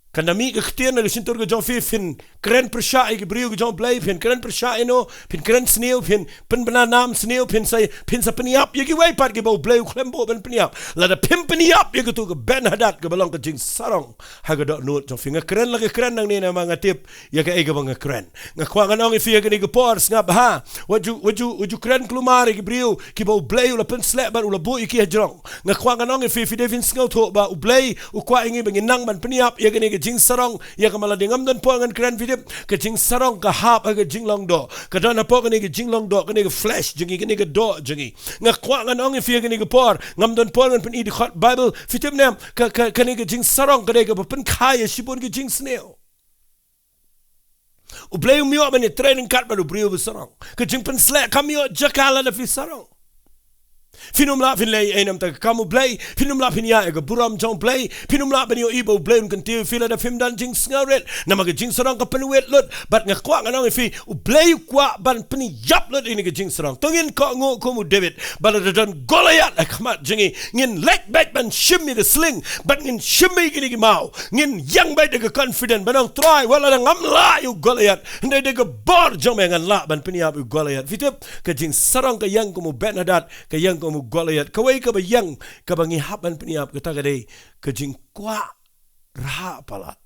Kan da mih ka ktien na ka shyntur ka jong phi, phin kren pyrshah ïa ki briew ki jong U Blei, phin kren pyrshah ïano, phin kren sniew, phin pynbna nam sniew, phin sa, phin sa pynïap ïa kiwei pat kiba U Blei u khlem buh ban pynïap. Lada phim pynïap ïa kato ka Ben Hadad kaba long ka jingsarong ha ka dohnud jong phi. Nga kren la ka kren nangne namar nga tip ïa kaei kaba nga kren. Nga kwah ngan ong ïa phi ha kane ka por, sngap bha. Wat ju, wat ju, wat ju kren kulmar ïa ki briew kiba U Blei u la pynsleh bad u la buh ïa ki hajrong. Nga kwah ngan ong ïa phi, phi dei phin sngewthuh ba U Blei u kwah ïa ngi ba ngin nang ban pynïap ïa kane ka jingsarong. Ïa ka malade, ngam don por ngan kren, phi tip, ka jingsarong ka hap ha ka jinglong doh. Ka don hapoh kane ka jinglong doh, kane ka flesh jong ngi, kane ka doh jong ngi. Nga kwah ngan ong ïa phi ha kane ka por, ngam don por ngan pyni dkhot Baibl, phi tip ne em, ka, ka, kane ka jingsarong ka dei kaba pynkha ïa shibun ki jingsniew. U Blei um ïoh ban ïatrei ryngkat bad u briew ba sarong. Ka jingpynsleh kam ïoh jaka lada phi sarong. Phin ym lah phin leh ei ei namar ka kam u Blei, phin ym lah phin ïaid ïa ka burom jong u Blei, phin ym lah ban ïohi ba u Blei un kyntiew ïa phi lada phim don jingsngewrit. Namar ka jingsarong ka pynwit lut, bad nga kwah ngan ong ïa phi, u Blei u kwah ban pynïap lut ïa kane ka jingsarong. To ngin kohnguh kum u David, ba lada don Goliath ha khmat jong ngi, ngin leit beit ban shim ïa ka sling, bad ngin shim ïa kine ki maw, ngin ïeng beit da ka confident, ban ong Trai, wat lada ngam lah ïa u Goliath, hynrei da ka bor jong me ngan lah ban pynïap ïa u Goliath. Phi tip, ka jingsarong ka ïeng kum u Ben-hadad, ka ïeng kum u Goliath. Kawei kaba ïeng, kaba ngi hap ban pynïap, kata ka dei ka jingkwah rhah palat.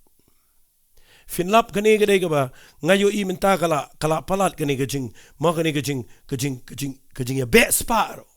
Phin lap kane ka dei kaba nga ïohi mynta ka la, ka la palat kane ka jing, mo kane ka jing, ka jing, ka jing, ka jingïabeh spah ruh.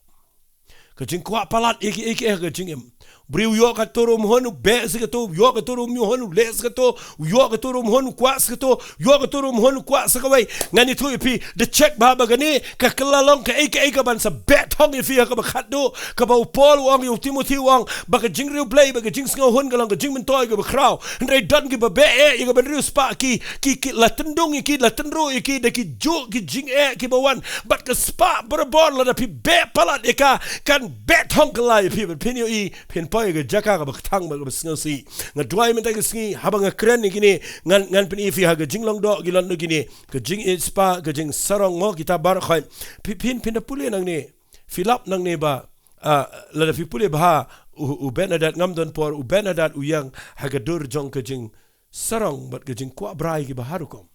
Ka jingkwah palat ïa kiei kiei ha ka jingim. Briew u ïoh kato ruh um hun, u beh sa kato, u ïoh kato ruh um hun, u leh sa kato, u ïoh kato ruh um hun, u kwah sa kato, u ïoh kato ruh um hun, u kwah sa kawei. Ngan ïathuh ïa phi, da check bha ba kane ka kylla long kaei kaei kaban sa beh thong ïa phi ha kaba khatduh, kaba u Paul u ong ïa u Timothy u ong, ba ka jingriewblei, ba ka jingsngewhun ka long ka jingmyntoi kaba khraw. Hynrei don kiba beh eh ïa kaban riewspah, ki, ki, ki la tyndung ïa ki, la tynruh ïa ki da ki juh ki jingeh kiba wan. Bad ka spah barabor lada phi beh palat ïa ka, kan beh thong kylla ïa phi, bad phin ïohi, phin poi ha ka jaka kaba kthang bad kaba sngewsih. Nga duwai mynta ka sngi, haba nga kren ïa kine, ngan, ngan pyni ïa phi ha ka jinglong doh ki lon doh kine, ka jingïeit spah, ka jingsarong, mo kita baroh khoit. Phi, phin, phin da pule nangne, phi lap nangne ba, ah, lada phi pule bha, u, u Ben-hadad, ngam don por, u Ben-hadad u ïeng ha ka dur jong ka jingsarong bad ka jingkwah brai kiba har rukom.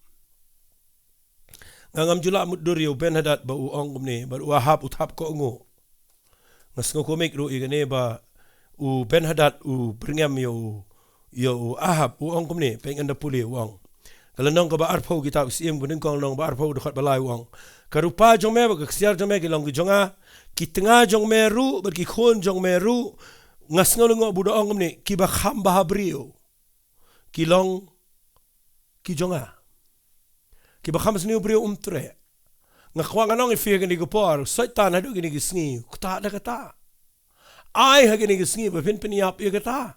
Nga ngam ju lah mutdur ïa u Ben-hadad ba u ong kumne, bad u Ahab u thap kohnguh. Nga sngew kumne ruh ïa kane ba u Ben-hadad u byrngem ïa u, ïa u Ahab, u ong kumne, peit ngan da pule, u ong. Ka lynnong kaba arphew, kitab Syiem kaba nyngkong, lynnong ba arphew, dkhot ba lai, u ong. Ka rupa jong me bad ka ksiar jong me ki long ki jong nga, ki tnga jong me ruh bad ki khun jong me ruh, nga sngew lyngngoh ba u da ong kumne, kiba kham bha ha briew ki long ki jong nga. Kiba kham sniew briew um treh. Nga kwah ngan ong ïa phi ha kane ka por, Soitan haduh kine ki sngi u ktah da kata. Ai ha kine ki sngi ba phin pynïap ïa kata.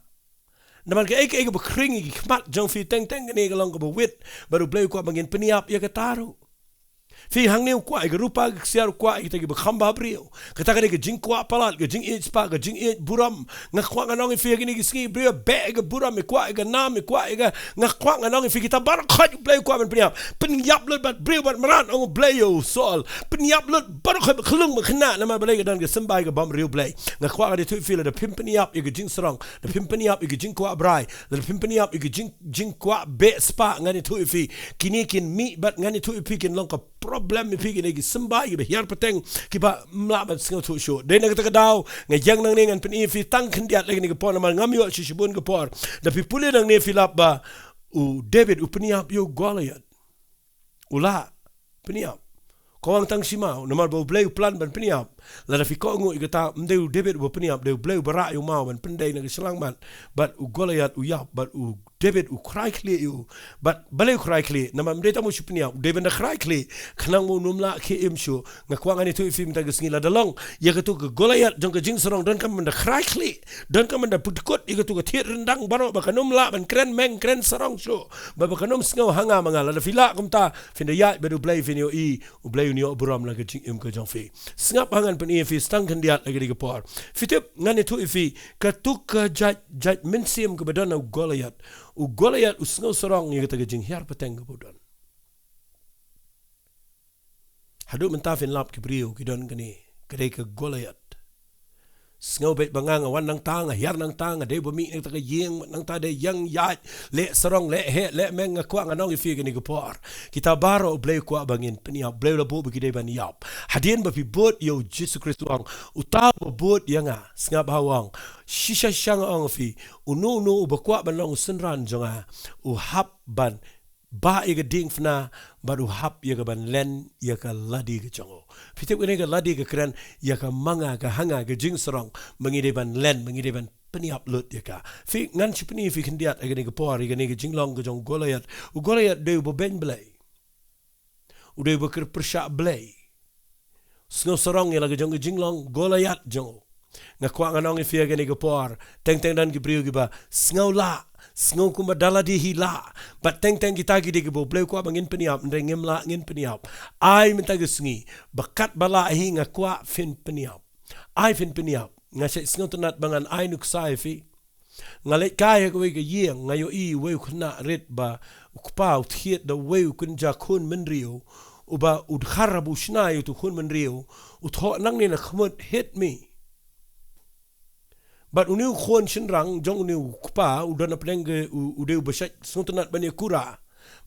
Namar kaei kaei kaba khring ïa ki khmat jong phi, teng teng kane ka long kaba wit, bad u Blei u kwah ba ngin pynïap ïa kata ruh. Phi, hangne u kwah ïa ka rupa, ka ksiar, u kwah ïa kita kiba kham bha ha briew. Kata ka dei ka jingkwah palat, ka jingïeit spah, ka jingïeit burom. Nga kwah ngan ong ïa phi ha kine ki sngi, briew beh ïa ka burom, ïa kwah ïa ka nam, ïa kwah ïa ka, nga kwah ngan ong ïa phi, kita baroh khoit u Blei u kwah ban pynïap. Pynïap lut bad briew bad mrad, ong u Blei ïa u Saul. Pynïap lut baroh khoit, ba khyllung ba khynnah, namar balei? Ka don ka symbai ka bym riewblei. Nga kwah ngan ïathuh ïa phi, lada phim pynïap ïa ka jingsarong, lada phim pynïap ïa ka jingkwah brai, lada phim pynïap ïa ka jing, jingkwah beh spah, ngan ïathuh ïa phi, kine kin mih bad ngan ïathuh ïa phi, kin long ka problem ïa phi, kine ki symbai kiba hiar pateng, kiba ym lah ban sngewthuh shuh. Dei na kata ka daw, nga ïeng nangne ngan pyni ïa phi tang khyndiat ha kane ka por, namar ngam ïoh shisha bun ka por. Da phi pule nangne phi lap ba u David u pynïap ïa u Goliath. U la pynïap. Ka wan tang shi maw, namar ba u Blei u plan ban pynïap. Lada phi kohnguh ïa kata, ym dei u David uba pynïap, dei u Blei uba rah ïa u maw ban pyndei na ka shyllangmat. Bad u Goliath u ïap, bad u David u khrai khlieh ïa u. Bad balei u khrai khlieh? Namar ym dei tang ba u shu pynïap, u dei ban da khrai khlieh. Khnang ba un ym lah khie im shuh. Nga kwah ngan ïathuh ïa phi mynta ka sngi, lada long ïa katu ka Goliath jong ka jingsarong, donkam ban da khrai khlieh. Donkam ban da pyndkut ïa katu ka thied ryndang baroh, ba kan ym lah ban kren meng kren sarong shuh. Ba, ba kan ym sngew ha nga ma nga. Lada phi lah kumta, phin da ïaid bad u Blei, phin ïohi u Blei un ïoh burom la ka jingim ka jong phi. Sngap ha ngan pyni ïa phi tang khyndiat ha kane ka por. Phi tip, ngan ïathuh ïa phi, katu ka jait, jait mynsiem kaba don ha u Goliath. U Goliath u sngew sarong ïa kata ka jinghiar pateng kaba u don. Haduh mynta phin lap ki briew ki don kane, ka dei ka Goliath. Sngew beit ba nga, nga wan nangta, nga hiar nangta, nga dei ba mih na kata ka ïing, nangta dei ïeng ïaid, leh sarong, leh heh, leh meng, nga kwah ngan ong ïa phi kane ka por. Kita baroh u Blei u kwah ba ngin pynïap, u Blei u la buh ba ki dei ban ïap. Hadien ba phi bud ïa u Jisu Khrist, u ong, uta uba bud ïa nga, sngap ha u ong. Shisha shisha nga ong ïa phi, uno uno uba kwah ban long u synran jong nga, u hap ban bah ïa ka diengphna, bad u hap ïa ka ban len ïa ka lade ka jong u. Phi tip kane ka lade ka kren ïa ka ma nga, ka ha nga, ka jingsarong, ba ngi dei ban len, ba ngi dei ban pynïap lut ïa ka. Phi, ngan shu pyni ïa phi khyndiat ha kane ka por ïa kane ka jinglong ka jong u Goliath. U Goliath u dei uba beiñ Blei. U dei uba kyrpyrshah Blei. Sngew sarong ïa la ka jong ka jinglong Goliath jong u. Nga kwah ngan ong ïa phi ha kane ka por, teng teng don ki briew kiba sngew lah, sngew kumba da lade hi lah. Bad teng teng kita ki dei kiba U Blei u kwah ba ngin pynïap, hynrei ngim lah ngin pynïap. Ai mynta ka sngi ba katba lah hi nga kwah phin pynïap. Ai phin pynïap. Nga shait sngewtynnat ba ngan ai nuksa ïa phi. Nga leit kai ha kawei ka ïing, nga ïohi uwei u khynnah rit ba u kpa u thied da uwei u kynja khun bynriew, uba u dkhar haba u shna ïa utu u khun bynriew, u thoh nangne na khmut, "Hit me." Bad une u khun shynrang jong une u kpa u don hapdeng ka, u, u dei uba shait sngewtynnat ban ïakura.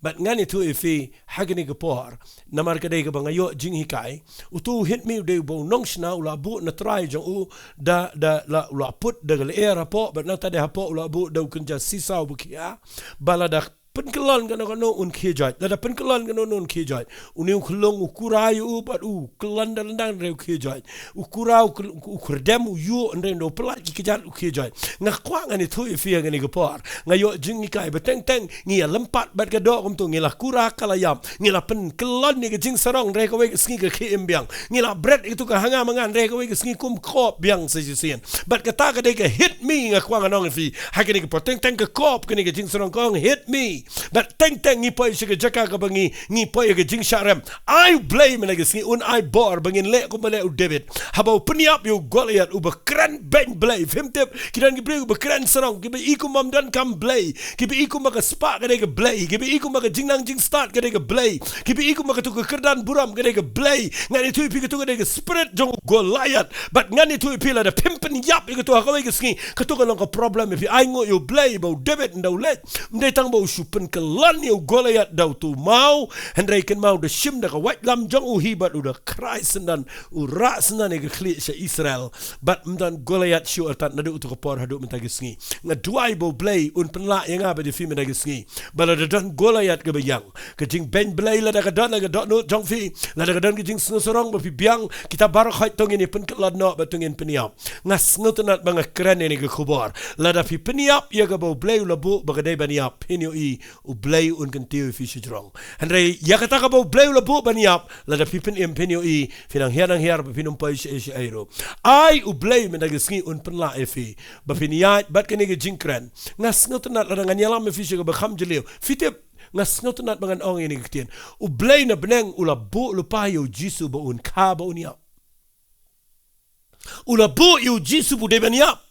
Bad ngan ïathuh ïa phi ha kane ka por, namar ka dei kaba nga ïoh jinghikai. Utu u "Hit me" u dei uba u nongshna, u la buh na trai jong u da, da la, u la put da ka lyer hapoh, bad nangta dei hapoh u la buh da u kynja sisa uba khia. Ba lada pynkyllon kano kano un khie joit. Lada pynkyllon kano kano un khie joit. Une u khyllung u kura ïa u bad u kyllon da lyndang hynrei u khie joit. U kura u kyl-, u kyrdem u ïuh hynrei ynda u pyllait ki kjat u khie joit. Nga kwah ngan ïathuh ïa phi ha kane ka por. Nga ïoh jinghikai ba teng teng ngi ïalympat bad ka doh kumto, ngi la kura ka la ïap. Ngi la pynkyllon ïa ka jingsarong hynrei kawei ka sngi ka khie im biang. Ngi la bret ïa katu ka hangam hangan hynrei kawei ka sngi kum kop biang sa shisien. Bad kata ka dei ka "Hit me", nga kwah ngan ong ïa phi. Ha kane ka por teng teng ka kop kane ka jingsarong ka ong "Hit me." Bad teng teng ngi poi sha ka jaka kaba ngi, ngi poi ha ka jingshah rem. Ai U Blei mynta ka sngi un ai bor ba ngin leh kumba leh u David. Haba u pynïap ïa u Goliath uba kren beiñ Blei. Phim tip, ki don ki briew kiba kren sarong, kiba i kumba ym don kam Blei, kiba i kumba ka spah ka dei ka blei, kiba i kumba ka jingnang jingstad ka dei ka blei, kiba i kumba katu ka kyrdan burom ka dei ka blei. Ngan ïathuh ïa phi, katu ka dei ka spirit jong u Goliath. Bad ngan ïathuh ïa phi, lada phim pynïap ïa katu ha kawei ka sngi, katu ka long ka problem ïa phi. Ai nguh ïa U Blei ba u David ynda u leit, ym dei tang ba u shu pynkyllon ïa u Goliath da utu u maw, hynrei kynmaw u da shim da ka waitlam jong u hi bad u da khrai syndon, u rah syndon ïa ka khlieh sha Israel. Bad ym don Goliath shuh artat naduh utu ka por haduh mynta ka sngi. Nga duwai ba U Blei un pynlah ïa nga bad ïa phi mynta ka sngi, ba lada don Goliath kaba ïeng, ka jingbeiñ Blei lada ka don ha ka dohnud jong phi, lada ka don ka jingsngewsarong ba phi biang, kita baroh khoit to ngin ïa pynkyllon noh bad to ngin pynïap. Nga sngewtynnat ba nga kren ïa kane ka khubor. Lada phi pynïap ïa kaba U Blei u la buh ba ka dei ban ïap, phin ïohi U Blei un kyntiew ïa phi shajrong. Hynrei ïa kata kaba U Blei u la buh ban ïap, lada phi pynim, phin ïohi phin nang hiar nang hiar bad phin ym poi shaei shaei ruh. Ai U Blei mynta ka sngi un pynlah ïa phi ba phin ïaid bad kane ka jingkren. Nga sngewtynnat lada ngan ïalam ïa phi sha kaba kham jylliew, phi tip, nga sngewtynnat ba ngan ong ïa kane ka ktien. U Blei na bneng u la buh lypa ïa U Jisu ba un kha ba un ïap. U la buh ïa U Jisu ba u dei ban ïap.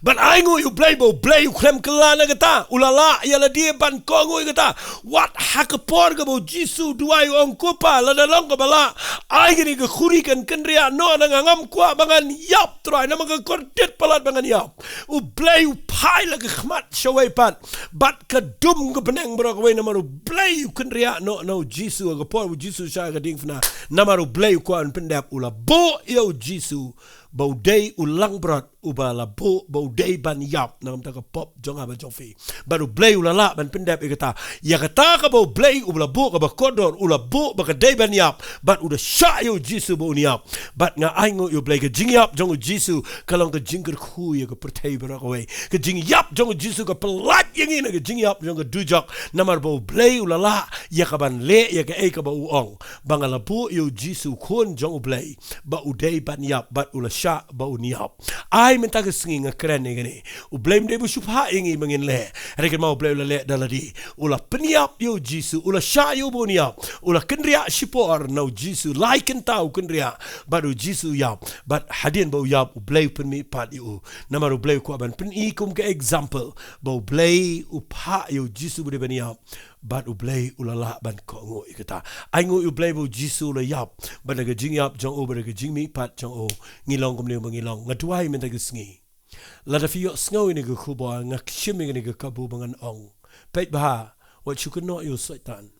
Bad ai nguh ïa U Blei ba U Blei u khlem kylla na kata. U la lah ïa lade ban kohnguh ïa kata. Wat ha ka por kaba U Jisu u duwai u ong, "Ko Pa, lada long kaba lah, ai kane ka khuri kan kynriah noh na nga, ngam kwah ba ngan ïap, Trai, namar ka kordit palat ba ngan ïap." U Blei u phai la ka khmat shawei pat. Bad ka dum ka bneng baroh kawei namar U Blei u kynriah noh na U Jisu ha ka por U Jisu shah ha ka diengphna. Namar U Blei u kwah ban pyndep, u la buh ïa U Jisu ba u dei u langbrot uba la buh ba u dei ban ïap na ka bynta ka pop jong nga bad jong phi. Bad U Blei u la lah ban pyndep ïa kata. Ïa kata kaba U Blei u la buh kaba kordor, u la buh ba ka dei ban ïap, bad u da shah ïa U Jisu ba un ïap. Bad nga ai nguh ïa U Blei, ka jingïap jong U Jisu ka long ka jingkyrkhu ïa ka pyrthei baroh kawei. Ka jingïap jong U Jisu ka pyllait ïa ngi na ka jingïap jong ka dujok. Namar ba U Blei u la lah ïa ka ban leh ïa kaei kaba u ong, ba nga la buh ïa U Jisu, Khun jong U Blei, ba u dei ban ïap bad u la shah ba un ïap. Ai mynta ka sngi nga kren ïa kane. U Blei ym dei ba u shu phah ïa ngi ba ngin leh. Hynrei kynmaw U Blei u la leh da lade. U la pynïap ïa U Jisu, u la shah ïa u ba un ïap. U la kynriah shipor na U Jisu, lai kynta u kynriah. Bad U Jisu u ïap. Bad hadien ba u ïap, U Blei u pynmihpat ïa u. Namar U Blei u kwah ban pyni kum ka example ba U Blei u phah ïa U Jisu ba u dei ban ïap. Bad U Blei u la lah ban kohnguh ïa kata. Ai nguh ïa U Blei ba U Jisu u la ïap. Bad da ka jingïap jong u, bad da ka jingmihpat jong u, ngi long kumne ba ngi long. Nga duwai mynta ka sngi, lada phi ïohsngew ïa kane ka khubor, nga kynshim ïa kane ka kabu ba ngan ong, peit bha, wat shu kynnoh ïa u Soitan.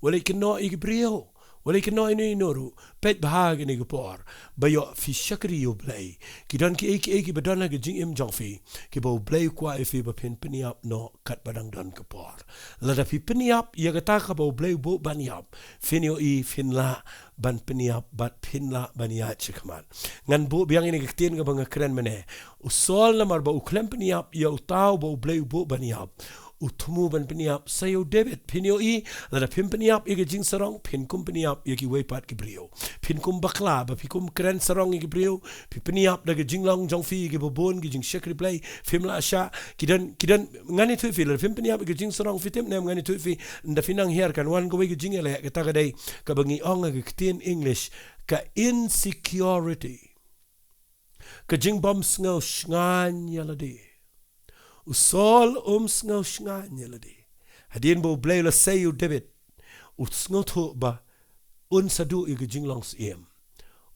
Wat leit kynnoh ïa ki briew. Wat leit kynnoh ïa uno uno ruh. Peit bha ha kane ka por, ba ïoh phi shakri ïa U Blei. Ki don kiei kiei kiba don ha ka jingim jong phi, kiba U Blei u kwah ïa phi ba phin pynïap noh katba dang don ka por. Lada phi pynïap ïa kata kaba U Blei u buh ban ïap, phin ïohi phin lah ban pynïap bad phin lah ban ïaid shakhmat. Ngan buh biang ïa kane ka ktien kaba nga kren mynne. U Saul, namar ba u khlem pynïap ïa uta uba U Blei u buh ban ïap, u thmu ban pynïap sa ïa u David. Phin ïohi, lada phim pynïap ïa ka jingsarong, phin kum pynïap ïa kiwei pat ki briew. Phin kum bakla, ba phi kum kren sarong ïa ki briew, phi pynïap da ka jinglong jong phi ïa kiba bun, ki jingshakri Blei, phim lah shah, ki don, ki don, ngan ïathuh ïa phi, lada phim pynïap ïa ka jingsarong, phi tip ne em, ngan ïathuh ïa phi, ynda phi nang hiar kan wan kawei ka jingïaleh, kata ka dei, kaba ngi ong ha ka ktien English, ka insecurity. Ka jingbym sngew shngaiñ ïa lade. U Saul um sngew shngaiñ ïa lade. Hadien ba U Blei u la sei ïa u David, u sngewthuh ba un sa duh ïa ka jinglong syiem.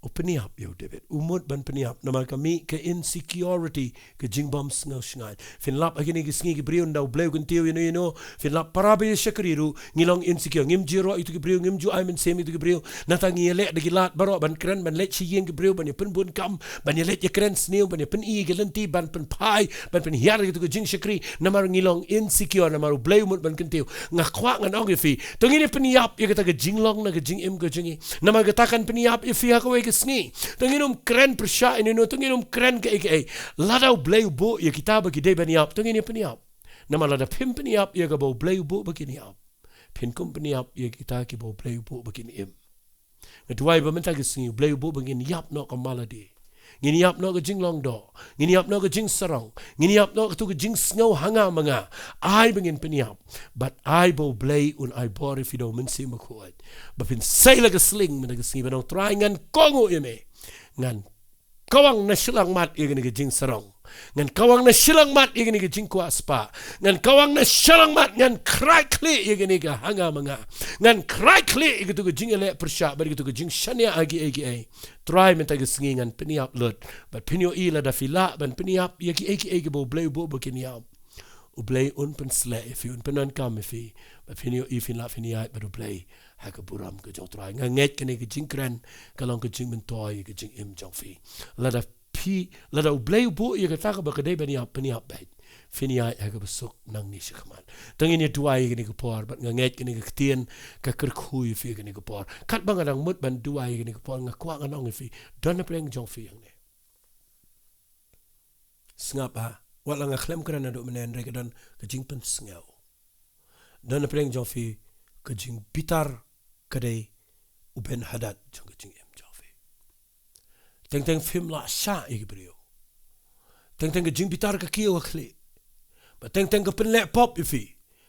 U pynïap ïa u David, u mut ban pynïap, namar ka mih ka insecurity, ka jingbym sngew shngaiñ. Phin lap ha kine ki sngi ki briew, ynda U Blei u kyntiew ïano ïano, phin lap para ba ïa shakri ruh, ngi long insecure, ngim ju ïaroh ïa kito ki briew, ngim ju ai mynsiem ïa kito ki briew. Nangta ngi ïaleh da ki lad baroh ban kren, ban leit sha ïing ki briew, ban ïa pynbun kam, ban ïaleh ïakren sniew, ban ïa pyni ïa ki lynti, ban pynphai, ban pynhiar ïa kito ki jingshakri, namar ngi long insecure, namar U Blei u mut ban kyntiew. Nga kwah ngan ong ïa phi, to ngin ïa pynïap ïa kata ka jinglong na ka jingim ka jong ngi. Namar kata kan pynïap ïa phi ha kawei ka sngi. To ngin ym kren pyrshah ïano ïano, to ngin ym kren kaei kaei. Lada U Blei u buh ïa kita ba ki dei ban ïap, to ngin ïa pynïap. Namar lada phim pynïap ïa kaba U Blei u buh ba kin ïap, phin kum pynïap ïa kita kiba U Blei u buh ba kin im. Nga duwai ba mynta ka sngi U Blei u buh ba ngin ïap noh ka malade. Ngin ïap noh ka jinglong doh. Ngin ïap noh ka jingsarong. Ngin ïap noh katu ka jingsngew ha nga ma nga. Ai ba ngin pynïap. Bad ai ba U Blei un ai bor ïa phi da U Mynsiem Bakhuid, ba phin sei la ka sling mynta ka sngi ban ong, Trai, ngan kohnguh ïa me. Ngan kawang na shyllangmat ïa kane ka jingsarong. Ngan kawang na shyllangmat ïa kane ka jingkwah spah. Ngan kawang na shyllangmat, ngan khraikhlieh ïa kane ka ha nga ma nga. Ngan khraikhlieh ïa katu ka jingïaleh pyrshah bad katu ka jingshaniah ha kiei kiei. Trai, mynta ka sngi ngan pynïap lut. Bad phin ïohi, lada phi lah ban pynïap ïa kiei kiei kiba U Blei u buh ba kin ïap, U Blei un pynsleh ïa phi, un pyndonkam ïa phi. Bad phin ïohi, phin lah phin ïaid bad U Blei ha ka burom ka jong U Trai. Nga ngeit kane ka jingkren ka long ka jingmyntoi ïa ka jingim jong phi. Lada phi, lada U Blei u buh ïa kata kaba ka dei ban ïap, pynïap beit. Phin ïaid ha kaba suk nangne shakhmat. To ngin ïa duwai ïa kane ka por, bad nga ngeit kane ka ktien ka kyrkhu ïa phi ïa kane ka por. Katba nga dang mut ban duwai ïa kane ka por, nga kwah ngan ong ïa phi, don napdeng jong phi hangne. Sngap ha, wat la nga khlem kren naduh mynne, hynrei ka don ka jingpynsngew. Don napdeng jong phi ka jingbitar, ka dei u Ben Hadad jong ka jingim jong phi. Teng teng phim lah shah ïa ki briew. Teng teng ka jingbitar ka kiew ha khlieh. Bad teng teng ka pynleh pop ïa phi.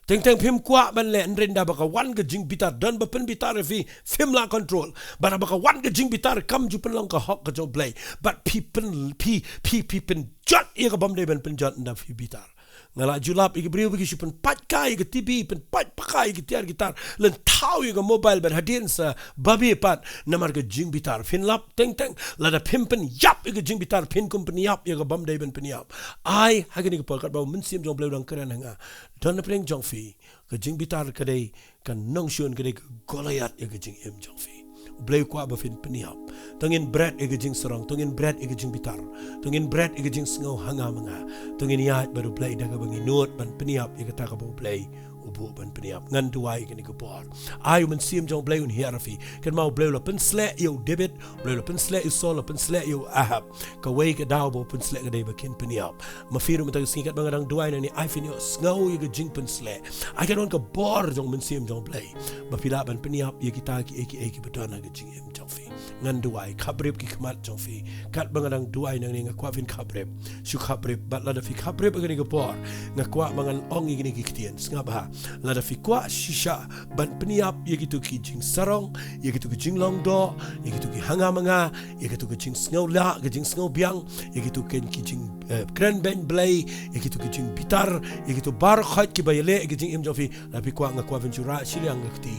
Teng teng phim kwah ban leh, hynrei ynda ba ka wan ka jingbitar, don ba pynbitar ïa phi, phim lah control. Bad haba ka wan ka jingbitar, kam ju pynlong ka hok ka jong U Blei. Bad phi pyn, phi, phi, phi pynjot ïa ka bym dei ban pynjot ynda phi bitar. Nga la ju lap ïa ki briew ba ki shu pynpait kai ïa ka T V, pynpait pakai ïa ki tiar ki tar, lynthaw ïa ka mobile, bad hadien sa babe pat namar ka jingbitar. Phin lap teng teng, lada phim pynïap ïa ka jingbitar, phin kum pynïap ïa ka bym dei ban pynïap. Ai ha kane ka por, katba U Mynsiem jong U Blei u dang kren ha nga, don napdeng jong phi ka jingbitar, ka dei ka nongshun, ka dei ka Goliath ïa ka jingim jong phi. U Blei u kwah ba phin pynïap. To ngin bret ïa ka jingsarong, to ngin bret ïa ka jingbitar, to ngin bret ïa ka jingsngew ha nga ma nga. To ngin ïaid bad U Blei da kaba ngi nud ban pynïap ïa kata kaba U Blei u buh ban pynïap. Ngan duwai ïa kane ka por. Ai U Mynsiem jong U Blei un hiar ïa phi. Kynmaw, U Blei u la pynsleh ïa u David, U Blei u la pynsleh ïa u Saul, la pynsleh ïa u Ahab. Kawei ka daw ba u pynsleh ka dei ba kin pynïap. Ma phi ruh mynta ka sngi, katba nga dang duwai nangne, ai phin ïohsngew ïa ka jingpynsleh. Ai kan wan ka bor jong U Mynsiem jong U Blei ba phi lah ban pynïap ïa kita kiei kiei kiba don ha ka jingim jong phi. Ngan duwai, khaprip ki khmat jong phi. Katba nga dang duwai nangne, nga kwah phin khaprip. Shu khaprip, bad lada phi khaprip ha kane ka por, nga kwah ba ngan ong ïa kine ki ktien. Sngap ha. Lada phi kwah shisha ban pynïap ïa kito ki jingsarong, ïa kito ki jinglong doh, ïa kito ki ha nga ma nga, ïa kito ki jingsngew lah, ki jingsngew biang, ïa kito ki, ki jing, eh, kren beiñ Blei, ïa kito ki jingbitar, ïa kito baroh khoit kiba ïaleh ïa ka jingim jong phi, lada phi kwah, nga kwah phin shu rah shiliang ka kti.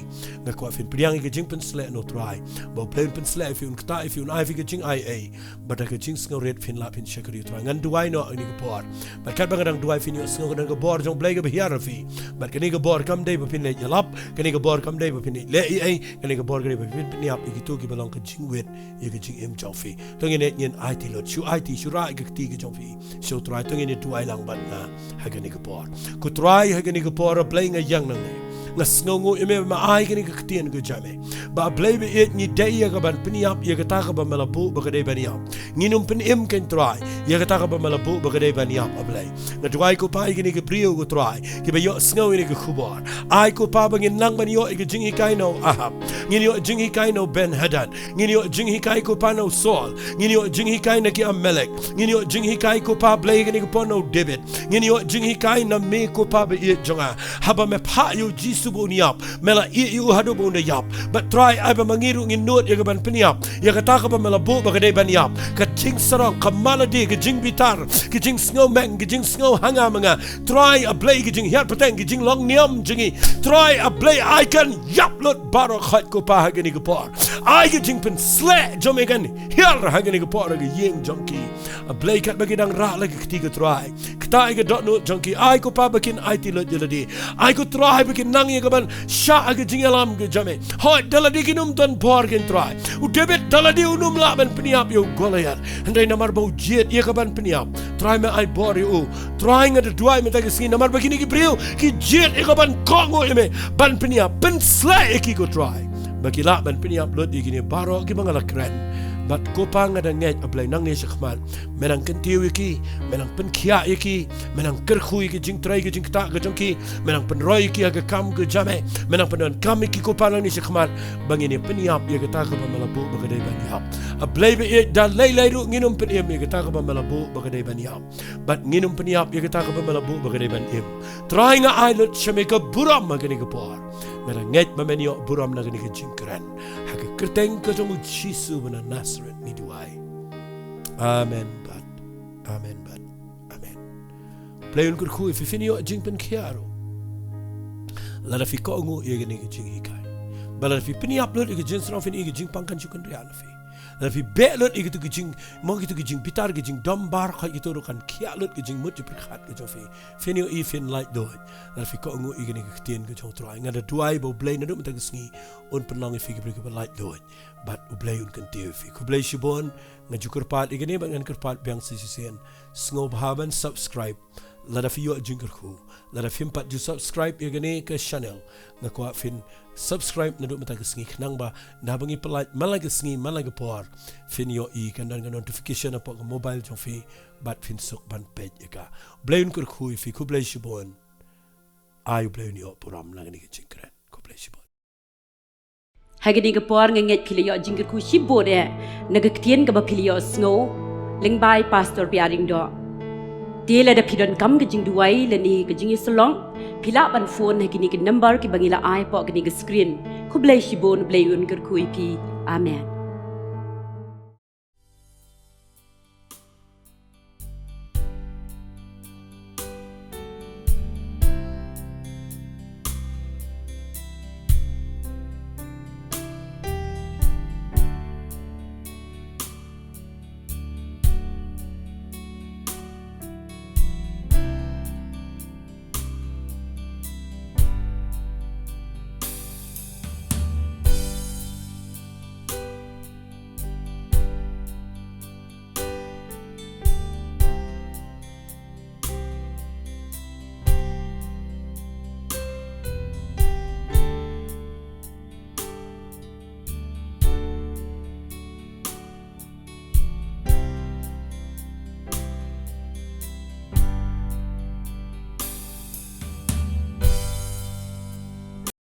Nga kwah phin pdiang ïa ka jingpynsleh na U Trai. Ba U Blei un pynsleh ïa phi, un ktah ïa phi, un ai phi ka jingaiei. Bad da ka jingsngewrit phin lah phin shakri U Trai. Ngan duwai noh ha kane ka por. Bad katba nga dang duwai, phin ïohsngew ka don ka bor jong U Blei kaba hiar ïa phi. Bad kane ka bor kam dei ba phin leit ïalap. Kane ka bor kam dei ba phin leit leh ei ei. Kane ka bor ka dei ba phin pynïap ïa kito kiba long ka jingwit ïa ka jingim jong phi. To ngin leit ngin aiti lut. Shu aiti, shu rah ïa ka kti ka jong phi sha U Trai. To ngin ïa duwai lang bad nga ha kane ka por. Ko Trai, ha kane ka por, A Blei, nga ïeng nangne. Nga sngewnguh ïa me ba me ai kane ka ktien ka jong me. Ba Blei ba ïeit, ngi dei ïa ka ban pynïap ïa kata kaba me la buh ba ka dei ban ïap. Ngin ym pynim, ko Trai, ïa kata kaba me la buh ba ka dei ban ïap, A Blei. Nga duwai ko Pa ïa kine ki briew, ko Trai, kiba ïohsngew ïa kane ka khubor. Ai ko Pa ba ngin nang ban ïoh ïa ka jinghikai na u Ahab. Ngin ïoh jinghikai na u Ben-hadad. Ngin ïoh jinghikai ko Pa na u Saul. Ngin ïoh jinghikai na ki Amalek. Ngin ïoh jinghikai ko Pa Blei kane ka por na u David. Ngin ïoh jinghikai na me ko Pa ba ïeit jong nga. Haba me phah ïa u Jisu ba un ïap, me la ïeh ïa u haduh ba un da ïap. Bad Trai, ai ba ma ngi ruh ngin nud ïa ka ban pynïap ïa kata kaba me la buh ba ka dei ban ïap. Ka jingsarong, ka malady, ka jingbitar, ka jingsngew meng, ka jingsngew ha nga ma nga. Trai, A Blei, ka jinghiar pateng, ka jinglong niam jong ngi. Trai, A Blei, ai kan ïap lut baroh khoit ko Pa ha kane ka por. Ai ka jingpynsleh jong me kan hiar ha kane ka por ha ka ïing jong ki. A Blei, katba ki dang rah la ka kti, ko Trai, kata ïa ka dohnud jong ki, ai ko Pa ba kin aiti lut ïa lade. Ai ko Trai ba kin nang ïa ka ban shah ha ka jingïalam ka jong me. Hooid, da lade kin ym don bor, ko Trai. U David da lade un ym lah ban pynïap ïa u Goliath. Hynrei namar ba u jied ïa ka ban pynïap, Trai, me ai bor ïa u. Trai, nga da duwai mynta ka sngi namar ba kine ki briew ki jied ïa ka ban kohnguh ïa me ban pynïap, pynsleh ïa ki, ko Trai, ba ki lah ban pynïap lut ïa kine baroh kiba nga la kren. Bad ko Pa, nga da ngeit, A Blei, nangne shakhmat me nang kyntiew ïa ki, me nang pynkhiah ïa ki, me nang kyrkhu ïa ki jingtrei ki jingktah ka jong ki, me nang pynroi ïa ki ha ka kam ka jong me, me nang pyndonkam ïa ki ko Pa nangne shakhmat, ba ngin ïa pynïap ïa kata kaba me la buh ba ka dei ban ïap. A Blei ba ïeit, da lei lei ruh ngin ym pynim ïa kata kaba me la buh ba ka dei ban ïap. Bad ngin ym pynïap ïa kata kaba me la buh ba ka dei ban im. Trai, nga ai lut sha me ka burom ha kane ka por. Nga da ngeit ba men ïoh burom na kane ka jingkren. Ha ka kyrteng ka jong u Jisu ba na Nasareth ngi duwai. Amen bad amen bad amen. Blei un kyrkhu ïa phi, phin ïoh jingpynkhiah ruh lada phi kohnguh ïa kane ka jinghikai. Bad lada phi pynïap lut ïa ka jingsarong, phin ïoh ka jingpang kan shu kynriah na phi. Lada phi beh lut ïa kito ki jing, mo kito ki jingbitar, ki jingdom bar, khoit kito ruh kan khiah lut ki jingmut jingpyrkhat ki jong phi. Phin ïohi, phin laitluid lada phi kohnguh ïa kane ka ktien ka jong u Trai. Nga da duwai ba U Blei naduh mynta ka sngi un pynlong ïa phi ki briew kiba laitluid. Bad U Blei un kyntiew ïa phi. Khublei shibun. Nga ju kyrpad ïa kane bad ngan kyrpad biang sa shisien. Sngewbha ban subscribe lada phi ïoh jingkyrkhu. Lada phim pat ju subscribe ïa kane ka channel, nga kwah phin subscribe naduh mynta ka sngi, khnang ba naba ngi pyllait man la ka sngi man la ka por, phin ïohi, kan don ka notification hapoh ka mobile jong phi, bad phin suk ban peit ïa ka. Blei un kyrkhu ïa phi. Khublei shibun. Ai U Blei un ïoh burom na kane ka jingkren. Khublei shibun. Ha kane ka por nga ngeit phi la ïoh jingkyrkhu shibun eh na ka ktien kaba phi la ïohsngew lyngba i Pastor Biaring Doh. Te lada phi donkam ka jingduwai lane ka jingïasyllok, phi lah ban phone ha kine ki number kiba ngi la ai hapoh kane ka screen. Khublei shibun, Blei un kyrkhu ïa phi. Amen.